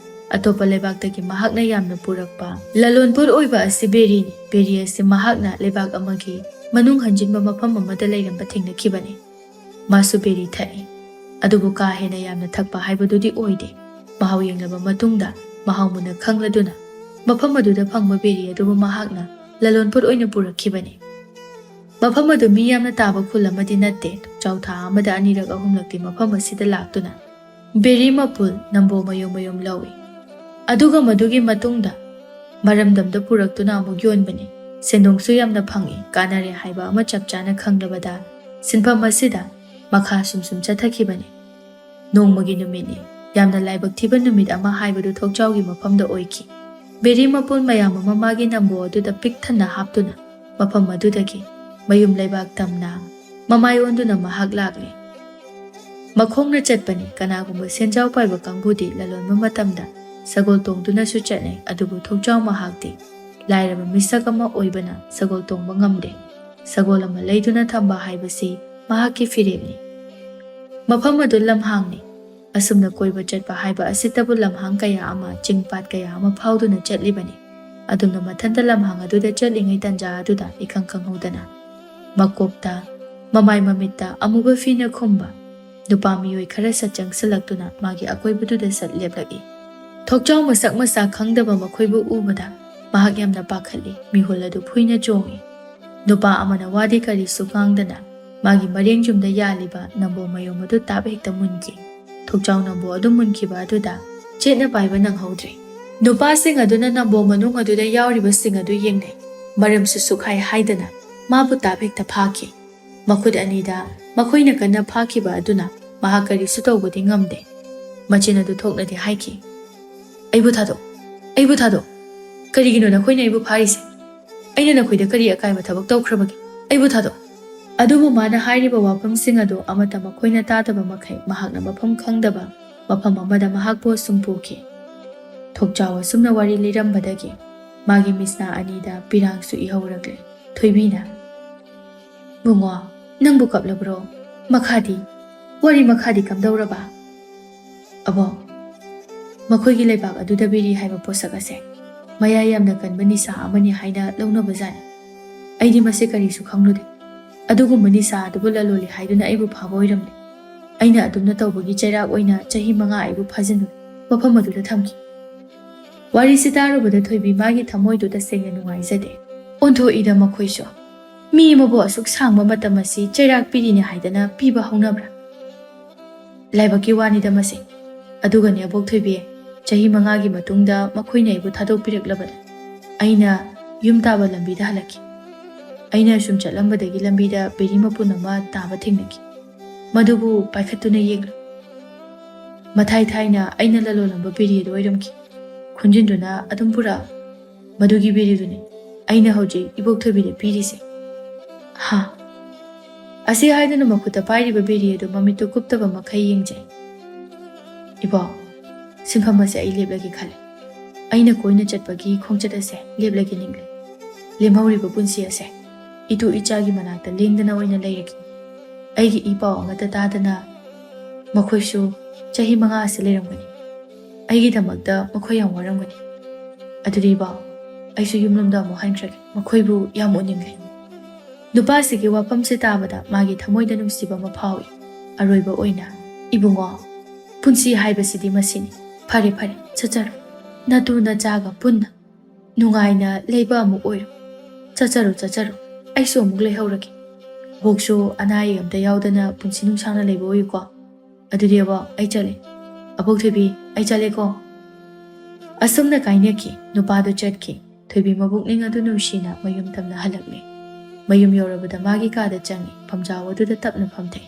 ꯑꯇꯣꯞꯄ ꯂꯩꯕꯥꯛꯇꯒꯤ ꯃꯍꯥꯛꯅ ꯌꯥꯝꯅ ꯄꯨꯔꯛꯄ ꯂꯂꯣꯟ ꯄꯣꯠ ꯑꯣꯏꯕ ꯑꯁꯤ ꯕꯦꯔꯤꯅꯤ꯫ ꯕꯦꯔꯤ ꯑꯁꯤ ꯃꯍꯥꯛꯅ ꯂꯩꯕꯥꯛ ꯑꯃꯒꯤ ꯃꯅꯨꯡ ꯍꯟꯖꯤꯟꯕ ꯃꯐꯝ ꯑꯃꯗ ꯂꯩꯔꯝꯕ ꯊꯦꯡꯅꯈꯤꯕꯅꯤ꯫ ꯃꯥꯁꯨ ꯕꯦꯔꯤ ꯊꯛꯏ꯫ ꯑꯗꯨꯕꯨ ꯀꯥ ꯍꯦꯟꯅ ꯌꯥꯝꯅ ꯊꯛꯄ ꯍꯥꯏꯕꯗꯨꯗꯤ ꯑꯣꯏꯗꯦ꯫ ꯃꯍꯥꯎ ꯌꯦꯡꯂꯕ ꯃꯇꯨꯡꯗ ꯃꯍꯥꯎ ꯃꯨꯟꯅ ꯈꯪꯂꯗꯨꯅ ꯃꯐꯝ ꯑꯗꯨꯗ ꯐꯪꯕ ꯕꯦꯔꯤ ꯑꯗꯨꯕꯨ ꯃꯍꯥꯛꯅ ꯂꯂꯣꯟ ꯄꯣꯠ ꯑꯣꯏꯅ ꯄꯨꯔꯛꯈꯤꯕꯅꯤ꯫ ꯃꯐꯝ ꯑꯗꯨ ꯃꯤ ꯌꯥꯝꯅ ꯇꯥꯕ ꯈꯨꯜ ꯑꯃꯗꯤ ꯅꯠꯇꯦ꯫ ꯊꯣꯛꯆꯥꯎ ꯊꯥ ꯑꯃꯗ ꯑꯅꯤꯔꯛ ꯑꯍꯨꯝꯂꯛꯇꯤ ꯃꯐꯝ ꯑꯁꯤꯗ ꯂꯥꯛꯇꯨꯅ ꯕꯦꯔꯤ ꯃꯄꯨꯜ ꯅꯝꯕꯣ ꯃꯌꯨꯝ ꯃꯌꯨꯝ ꯂꯧꯏ꯫ ꯑꯗꯨꯒ ꯃꯗꯨꯒꯤ ꯃꯇꯨꯡꯗ ꯃꯔꯝꯗꯝꯗ ꯄꯨꯔꯛꯇꯨꯅ ꯑꯃꯨꯛ ꯌꯣꯟꯕꯅꯤ꯫ ꯁꯦꯟꯗꯣꯡꯁꯨ ꯌꯥꯝꯅ ꯐꯪꯏ, ꯀꯥꯟꯅꯔꯦ ꯍꯥꯏꯕ ꯑꯃ ꯆꯞ ꯆꯥꯅ ꯈꯪꯂꯕꯗ ꯁꯤꯟꯐꯝ ꯑꯁꯤꯗ ꯃꯈꯥ ꯁꯨꯝ ꯁꯨꯝ ꯆꯠꯊꯈꯤꯕꯅꯤ꯫ ꯅꯣꯡꯃꯒꯤ ꯅꯨꯃꯤꯠꯅꯤ꯫ ꯌꯥꯝꯅ ꯂꯥꯏꯕꯛ ꯊꯤꯕ ꯅꯨꯃꯤꯠ ꯑꯃ ꯍꯥꯏꯕꯗꯨ ꯊꯣꯛꯆꯥꯎꯒꯤ ꯃꯐꯝꯗ ꯑꯣꯏꯈꯤ꯫ ꯕꯦꯔꯤ ꯃꯄꯨꯟ ꯃꯌꯥꯝ ꯑꯃ ꯃꯥꯒꯤ ꯅꯝꯕꯣ ꯑꯗꯨꯗ ꯄꯤꯛ ꯊꯟꯅ ꯍꯥꯞꯇꯨꯅ ꯃꯐꯝ ꯑꯗꯨꯗꯒꯤ ꯃꯌꯨꯝ ꯂꯩꯕꯥꯛ ꯇꯝꯅ ꯃꯃꯥꯏ ꯑꯣꯟꯗꯨꯅ ꯃꯍꯥꯛ ꯂꯥꯛꯂꯦ꯫ ꯃꯈꯣꯡꯅ ꯆꯠꯄꯅꯤ꯫ ꯀꯅꯥꯒꯨꯝꯕ ꯁꯦꯟꯖꯥꯎ ꯄꯥꯏꯕ ꯀꯥꯡꯕꯨꯗꯤ ꯂꯂꯣꯟꯕ ꯃꯇꯝꯗ ꯁꯒꯣꯜ ꯇꯣꯡꯗꯨꯅꯁꯨ ꯆꯠꯅꯩ꯫ ꯑꯗꯨꯕꯨ ꯊꯣꯛꯆꯥꯎ ꯃꯍꯥꯛꯇꯤ ꯂꯥꯏꯔꯕ ꯃꯤꯁꯛ ꯑꯃ ꯑꯣꯏꯕꯅ ꯁꯒꯣꯜ ꯇꯣꯡꯕ ꯉꯝꯗꯦ꯫ ꯁꯒꯣꯜ ꯑꯃ ꯂꯩꯗꯨꯅ ꯊꯝꯕ ꯍꯥꯏꯕꯁꯤ ꯃꯍꯥꯛꯀꯤ ꯐꯤꯔꯦꯞꯅꯤ꯫ ꯃꯐꯝ ꯑꯗꯨ ꯂꯝꯍꯥꯡꯅꯤ꯫ ꯑꯁꯨꯝꯅ ꯀꯣꯏꯕ ꯆꯠꯄ ꯍꯥꯏꯕ ꯑꯁꯤꯇꯕꯨ ꯂꯝꯍꯥꯡ ꯀꯌꯥ ꯑꯃ, ꯆꯤꯡ ꯄꯥꯠ ꯀꯌꯥ ꯑꯃ ꯐꯥꯎꯗꯨꯅ ꯆꯠꯂꯤꯕꯅꯤ꯫ ꯑꯗꯨꯝꯅ ꯃꯊꯟꯇ ꯂꯝꯍꯥꯡ ꯑꯗꯨꯗ ꯆꯠꯂꯤꯉꯩ ꯇꯟꯖꯥ ꯑꯗꯨꯗ ꯏꯈꯪ ꯈꯪꯍꯧꯗꯅ ꯃꯀꯣꯛꯇ, ꯃꯃꯥꯏ ꯃꯃꯤꯠꯇ ꯑꯃꯨꯕ ꯐꯤꯅ ꯈꯨꯝꯕ ꯅꯨꯄꯥ ꯃꯤꯑꯣꯏ ꯈꯔ ꯁꯠ ꯆꯪꯁꯤꯜꯂꯛꯇꯨꯅ ꯃꯥꯒꯤ ꯑꯀꯣꯏꯕꯗꯨꯗ ꯁꯠ ꯂꯦꯞꯂꯛꯏ꯫ ꯊꯣꯛꯆꯥꯎ ꯃꯁꯛ ꯃꯁꯥ ꯈꯪꯗꯕ ꯃꯈꯣꯏꯕꯨ ꯎꯕꯗ ꯃꯍꯥꯛ ꯌꯥꯝꯅ ꯄꯥꯈꯠꯂꯤ꯫ ꯃꯤꯍꯨꯜ ꯑꯗꯨ ꯐꯨꯏꯅ ꯆꯣꯡꯏ꯫ ꯅꯨꯄꯥ ꯑꯃꯅ ꯋꯥꯗꯤ ꯀꯔꯤꯁꯨ ꯉꯥꯡꯗꯅ ꯃꯥꯒꯤ ꯃꯔꯦꯡ ꯌꯨꯝꯗ ꯌꯥꯜꯂꯤꯕ ꯅꯝꯕꯣ ꯃꯌꯨꯝ ꯑꯗꯨ ꯇꯥꯞ ꯍꯦꯛꯇ ꯃꯨꯟꯈꯤ꯫ ꯊꯣꯛꯆꯥꯎ ꯅꯝꯕꯣ ꯑꯗꯨ ꯃꯨꯟꯈꯤꯕ ꯑꯗꯨꯗ ꯆꯦꯠꯅ ꯄꯥꯏꯕ ꯅꯪꯍꯧꯗ꯭ꯔꯦ꯫ ꯅꯨꯄꯥꯁꯤꯡ ꯑꯗꯨꯅ ꯅꯝꯕꯣ ꯃꯅꯨꯡ ꯑꯗꯨꯗ ꯌꯥꯎꯔꯤꯕꯁꯤꯡ ꯑꯗꯨ ꯌꯦꯡꯅꯩ꯫ ꯃꯔꯝꯁꯨ ꯁꯨꯛꯍꯥꯏ ꯍꯥꯏꯗꯅ ꯃꯥꯕꯨ ꯇꯥꯞ ꯍꯦꯛꯇ ꯐꯥꯈꯤ꯫ ꯃꯈꯨꯠ ꯑꯅꯤꯗ ꯃꯈꯣꯏꯅ ꯀꯟꯅ ꯐꯥꯈꯤꯕ ꯑꯗꯨꯅ ꯃꯍꯥꯛ ꯀꯔꯤꯁꯨ ꯇꯧꯕꯗꯤ ꯉꯝꯗꯦ꯫ ꯃꯆꯤꯟ ꯑꯗꯨ ꯊꯣꯛꯅꯗꯤ ꯍꯥꯏꯈꯤ, "ꯑꯩꯕꯨ ꯊꯥꯗꯣꯛ, ꯑꯩꯕꯨ ꯊꯥꯗꯣꯛ꯫ ꯀꯔꯤꯒꯤꯅꯣ ꯅꯈꯣꯏꯅ ꯑꯩꯕꯨ ꯐꯥꯔꯤꯁꯦ? ꯑꯩꯅ ꯅꯈꯣꯏꯗ ꯀꯔꯤ ꯑꯀꯥꯏꯕ ꯊꯕꯛ ꯇꯧꯈ꯭ꯔꯕꯒꯦ? ꯑꯩꯕꯨ ꯊꯥꯗꯣꯛ!" ꯑꯗꯨꯕꯨ ꯃꯥꯅ ꯍꯥꯏꯔꯤꯕ ꯋꯥꯐꯝꯁꯤꯡ ꯑꯗꯨ ꯑꯃꯠꯇ ꯃꯈꯣꯏꯅ ꯇꯥꯗꯕ ꯃꯈꯩ ꯃꯍꯥꯛꯅ ꯃꯐꯝ ꯈꯪꯗꯕ ꯃꯐꯝ ꯑꯃꯗ ꯃꯍꯥꯛꯄꯨ ꯑꯁꯨꯝ ꯄꯨꯈꯤ꯫ ꯊꯣꯛꯆꯥꯎ ꯑꯁꯨꯝꯅ ꯋꯥꯔꯤ ꯂꯤꯔꯝꯕꯗꯒꯤ ꯃꯥꯒꯤ ꯃꯤꯠꯁꯅꯥ ꯑꯅꯤꯗ ꯄꯤꯔꯥꯡꯁꯨ ꯏꯍꯧꯔꯛꯂꯦ꯫ ꯊꯣꯏꯕꯤꯅ, "ꯕꯨꯡꯉꯣ, ꯅꯪꯕꯨ ꯀꯞꯂꯕ꯭ꯔꯣ? ꯃꯈꯥꯗꯤ? ꯋꯥꯔꯤ ꯃꯈꯥꯗꯤ ꯀꯝꯗꯧꯔꯕ?" "ꯑꯕꯣ, ꯃꯈꯣꯏꯒꯤ ꯂꯩꯕꯥꯛ ꯑꯗꯨꯗ ꯕꯤꯔꯤ ꯍꯥꯏꯕ ꯄꯣꯠꯁꯛ ꯑꯁꯦ ꯃꯌꯥꯏ ꯌꯥꯝꯅ ꯀꯟꯕ ꯅꯤꯁꯥ ꯑꯃꯅꯤ ꯍꯥꯏꯅ ꯂꯧꯅꯕꯖꯥꯠꯅꯤ꯫ ꯑꯩꯗꯤ ꯃꯁꯤ ꯀꯔꯤꯁꯨ ꯈꯪꯂꯨꯗꯦ꯫ ꯑꯗꯨꯒꯨꯝꯕ ꯅꯤꯁꯥ ꯑꯗꯨꯕꯨ ꯂꯂꯣꯜꯂꯤ ꯍꯥꯏꯗꯨꯅ ꯑꯩꯕꯨ ꯐꯥꯕ ꯑꯣꯏꯔꯝꯂꯦ꯫ ꯑꯩꯅ ꯑꯗꯨꯝꯅ ꯇꯧꯕꯒꯤ ꯆꯩꯔꯥꯛ ꯑꯣꯏꯅ ꯆꯍꯤ ꯃꯉꯥ ꯑꯩꯕꯨ ꯐꯥꯖꯤꯟꯗꯨꯅ ꯃꯐꯝ ꯑꯗꯨꯗ ꯊꯝꯈꯤ꯫" ꯋꯥꯔꯤꯁꯤ ꯇꯥꯔꯨꯕꯗ ꯊꯣꯏꯕꯤ ꯃꯥꯒꯤ ꯊꯃꯣꯏꯗꯨ ꯇꯁꯦꯡꯅ ꯅꯨꯡꯉꯥꯏꯖꯗꯦ꯫ ꯑꯣꯟꯊꯣꯛꯏꯗ ꯃꯈꯣꯏꯁꯨ꯫ ꯃꯤ ꯑꯃꯕꯨ ꯑꯁꯨꯛ ꯁꯥꯡꯕ ꯃꯇꯝ ꯑꯁꯤ ꯆꯩꯔꯥꯛ ꯄꯤꯔꯤꯅꯦ ꯍꯥꯏꯗꯅ ꯄꯤꯕ ꯍꯧꯅꯕ꯭ꯔꯥ? ꯂꯥꯏꯕꯛꯀꯤ ꯋꯥꯅꯤꯗ ꯃꯁꯤ꯫ ꯑꯗꯨꯒꯅꯦ ꯑꯕꯣꯛ ꯊꯣꯏꯕꯤ, ꯆꯍꯤ ꯃꯉꯥꯒꯤ ꯃꯇꯨꯡꯗ ꯃꯈꯣꯏꯅ ꯑꯩꯕꯨ ꯊꯥꯗꯣꯛꯄꯤꯔꯛꯂꯕꯅꯤ꯫ ꯑꯩꯅ ꯌꯨꯝ ꯇꯥꯕ ꯂꯝꯕꯤꯗ ꯍꯜꯂꯛꯈꯤ꯫ ꯑꯩꯅ ꯁꯨꯝ ꯆꯠꯂꯝꯕꯗꯒꯤ ꯂꯝꯕꯤꯗ ꯕꯦꯔꯤ ꯃꯄꯨꯟ ꯑꯃ ꯇꯥꯕ ꯊꯦꯡꯅꯈꯤ꯫ ꯃꯗꯨꯕꯨ ꯄꯥꯏꯈꯠꯇꯨꯅ ꯌꯦꯡꯂꯨ꯫ ꯃꯊꯥꯏ ꯊꯥꯏꯅ ꯑꯩꯅ ꯂꯂꯣꯜꯂꯝꯕ ꯕꯦꯔꯤ ꯑꯗꯨ ꯑꯣꯏꯔꯝꯈꯤ꯫ ꯈꯣꯟꯖꯤꯟꯗꯨꯅ ꯑꯗꯨꯝ ꯄꯨꯔꯛꯑ, "ꯃꯗꯨꯒꯤ ꯕꯦꯔꯤꯗꯨꯅꯤ ꯑꯩꯅ ꯍꯧꯖꯤꯛ ꯏꯕꯣꯛꯊꯣꯏꯕꯤꯗ ꯄꯤꯔꯤꯁꯦ꯫" "ꯍꯥ?" ꯑꯁꯤ ꯍꯥꯏꯗꯨꯅ ꯃꯈꯨꯠꯇ ꯄꯥꯏꯔꯤꯕ ꯕꯦꯔꯤ ꯑꯗꯨ ꯃꯃꯤꯠꯇꯨ ꯀꯨꯞꯇꯕ ꯃꯈꯩ ꯌꯦꯡꯖꯩ꯫ "ꯏꯕꯣꯛ, ꯁꯤꯟꯐꯝ ꯑꯁꯦ ꯑꯩ ꯂꯦꯞꯂꯒꯦ ꯈꯜꯂꯦ꯫ ꯑꯩꯅ ꯀꯣꯏꯅ ꯆꯠꯄꯒꯤ ꯈꯣꯡꯆꯠ ꯑꯁꯦ ꯂꯦꯞꯂꯒꯦ ꯅꯤꯡꯂꯦ꯫ ꯂꯦꯝꯍꯧꯔꯤꯕ ꯄꯨꯟꯁꯤ ꯑꯁꯦ ꯏꯇꯨ ꯏꯆꯥꯒꯤ ꯃꯅꯥꯛꯇ ꯂꯦꯡꯗꯅ ꯑꯣꯏꯅ ꯂꯩꯔꯒꯦ꯫ ꯑꯩꯒꯤ ꯏ ꯄꯥꯎ ꯑꯃꯠꯇ ꯇꯥꯗꯅ ꯃꯈꯣꯏꯁꯨ ꯆꯍꯤ ꯃꯉꯥ ꯑꯁꯤ ꯂꯩꯔꯝꯒꯅꯤ꯫ ꯑꯩꯒꯤꯗꯃꯛꯇ ꯃꯈꯣꯏ ꯌꯥꯝ ꯋꯥꯔꯝꯒꯅꯤ꯫ ꯑꯗꯨꯗꯤ ꯏꯕꯣꯛ, ꯑꯩꯁꯨ ꯌꯨꯝꯂꯣꯝꯗ ꯑꯃꯨꯛ ꯍꯟꯈ꯭ꯔꯒꯦ꯫ ꯃꯈꯣꯏꯕꯨ ꯌꯥꯝ ꯎꯅꯤꯡꯂꯦ꯫" ꯅꯨꯄꯥꯁꯤꯒꯤ ꯋꯥꯐꯝꯁꯦ ꯇꯥꯕꯗ ꯃꯥꯒꯤ ꯊꯃꯣꯏꯗ ꯅꯨꯡꯁꯤꯕ ꯑꯃ ꯐꯥꯎꯏ꯫ ꯑꯔꯣꯏꯕ ꯑꯣꯏꯅ, "ꯏꯕꯨꯡꯉꯣ, ꯄꯨꯟꯁꯤ ꯍꯥꯏꯕꯁꯤꯗꯤ ꯃꯁꯤꯅꯤ꯫ ꯐꯔꯦ, ꯐꯔꯦ, ꯆꯠꯆꯔꯣ꯫ ꯅꯇꯨ ꯅꯆꯥꯒ ꯄꯨꯟꯅ ꯅꯨꯡꯉꯥꯏꯅ ꯂꯩꯕ ꯑꯃꯨꯛ ꯑꯣꯏꯔꯣ꯫ ꯆꯠꯆꯔꯣ, ꯆꯠꯆꯔꯣ꯫ ꯑꯩꯁꯨ ꯑꯃꯨꯛ ꯂꯩꯍꯧꯔꯒꯦ꯫ ꯏꯕꯣꯛꯁꯨ ꯑꯅꯥ ꯑꯌꯦꯛ ꯑꯝꯇ ꯌꯥꯎꯗꯅ ꯄꯨꯟꯁꯤ ꯅꯨꯡꯁꯥꯡꯅ ꯂꯩꯕ ꯑꯣꯏꯌꯨꯀꯣ꯫ ꯑꯗꯨꯗꯤ ꯏꯕꯣꯛ, ꯑꯩ ꯆꯠꯂꯦ꯫ ꯑꯕꯣꯛ ꯊꯣꯏꯕꯤ, ꯑꯩ ꯆꯠꯂꯦꯀꯣ꯫" ꯑꯁꯨꯝꯅ ꯀꯥꯏꯅꯈꯤ꯫ ꯅꯨꯄꯥꯗꯨ ꯆꯠꯈꯤ꯫ ꯊꯣꯏꯕꯤ ꯃꯕꯨꯛꯅꯤꯡ ꯑꯗꯨ ꯅꯨꯡꯁꯤꯅ ꯃꯌꯨꯝ ꯇꯝꯅ ꯍꯜꯂꯛꯂꯦ꯫ ꯃꯌꯨꯝ ꯌꯧꯔꯕꯗ ꯃꯥꯒꯤ ꯀꯥꯗ ꯆꯪꯉꯤ꯫ ꯐꯝꯖꯥꯎ ꯑꯗꯨꯗ ꯇꯞꯅ ꯐꯝꯊꯩ꯫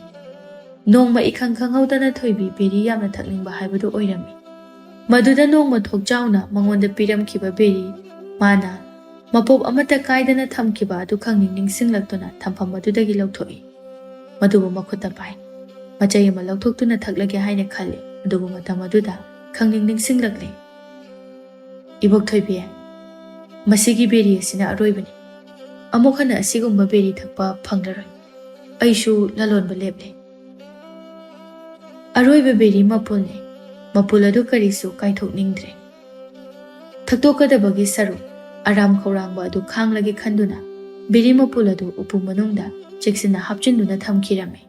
ꯅꯣꯡꯃ ꯏꯈꯪ ꯈꯪꯍꯧꯗꯅ ꯊꯣꯏꯕꯤ ꯕꯦꯔꯤ ꯌꯥꯝꯅ ꯊꯛꯅꯤꯡꯕ ꯍꯥꯏꯕꯗꯨ ꯑꯣꯏꯔꯝꯃꯤ꯫ ꯃꯗꯨꯗ ꯅꯣꯡꯃ ꯊꯣꯛꯆꯥꯎꯅ ꯃꯉꯣꯟꯗ ꯄꯤꯔꯝꯈꯤꯕ ꯕꯦꯔꯤ ꯃꯥꯅ ꯃꯄꯣꯞ ꯑꯃꯠꯇ ꯀꯥꯏꯗꯅ ꯊꯝꯈꯤꯕ ꯑꯗꯨ ꯈꯪꯅꯤꯡ ꯅꯤꯡꯁꯤꯡꯂꯛꯇꯨꯅ ꯊꯝꯐꯝ ꯑꯗꯨꯗꯒꯤ ꯂꯧꯊꯣꯛꯏ꯫ ꯃꯗꯨꯕꯨ ꯃꯈꯨꯠꯇ ꯄꯥꯏ꯫ ꯃꯆꯩ ꯑꯃ ꯂꯧꯊꯣꯛꯇꯨꯅ ꯊꯛꯂꯒꯦ ꯍꯥꯏꯅ ꯈꯜꯂꯤ꯫ ꯑꯗꯨꯕꯨ ꯃꯇꯝ ꯑꯗꯨꯗ ꯈꯪꯅꯤꯡ ꯅꯤꯡꯁꯤꯡꯂꯛꯂꯦ꯫ "ꯏꯕꯣꯛ ꯊꯣꯏꯕꯤ, ꯃꯁꯤꯒꯤ ꯕꯦꯔꯤ ꯑꯁꯤꯅ ꯑꯔꯣꯏꯕꯅꯤ꯫ ꯑꯃꯨꯛ ꯍꯟꯅ ꯑꯁꯤꯒꯨꯝꯕ ꯕꯦꯔꯤ ꯊꯛꯄ ꯐꯪꯂꯔꯣꯏ꯫ ꯑꯩꯁꯨ ꯂꯂꯣꯟꯕ ꯂꯦꯞꯂꯦ꯫" ꯑꯔꯣꯏꯕ ꯕꯦꯔꯤ ꯃꯄꯨꯜꯅꯤ꯫ ꯃꯄꯨꯜ ꯑꯗꯨ ꯀꯔꯤꯁꯨ ꯀꯥꯏꯊꯣꯛꯅꯤꯡꯗ꯭ꯔꯦ꯫ ꯊꯛꯇꯣꯛꯀꯗꯕꯒꯤ ꯁꯔꯨꯛ ꯑꯔꯥꯝ ꯈꯧꯔꯥꯡꯕ ꯑꯗꯨ ꯈꯥꯡꯂꯒꯦ ꯈꯟꯗꯨꯅ ꯕꯦꯔꯤ ꯃꯄꯨꯜ ꯑꯗꯨ ꯎꯄꯨ ꯃꯅꯨꯡꯗ ꯆꯦꯛꯁꯤꯟꯅ ꯍꯥꯞꯆꯤꯟꯗꯨꯅ ꯊꯝꯈꯤꯔꯝꯃꯤ꯫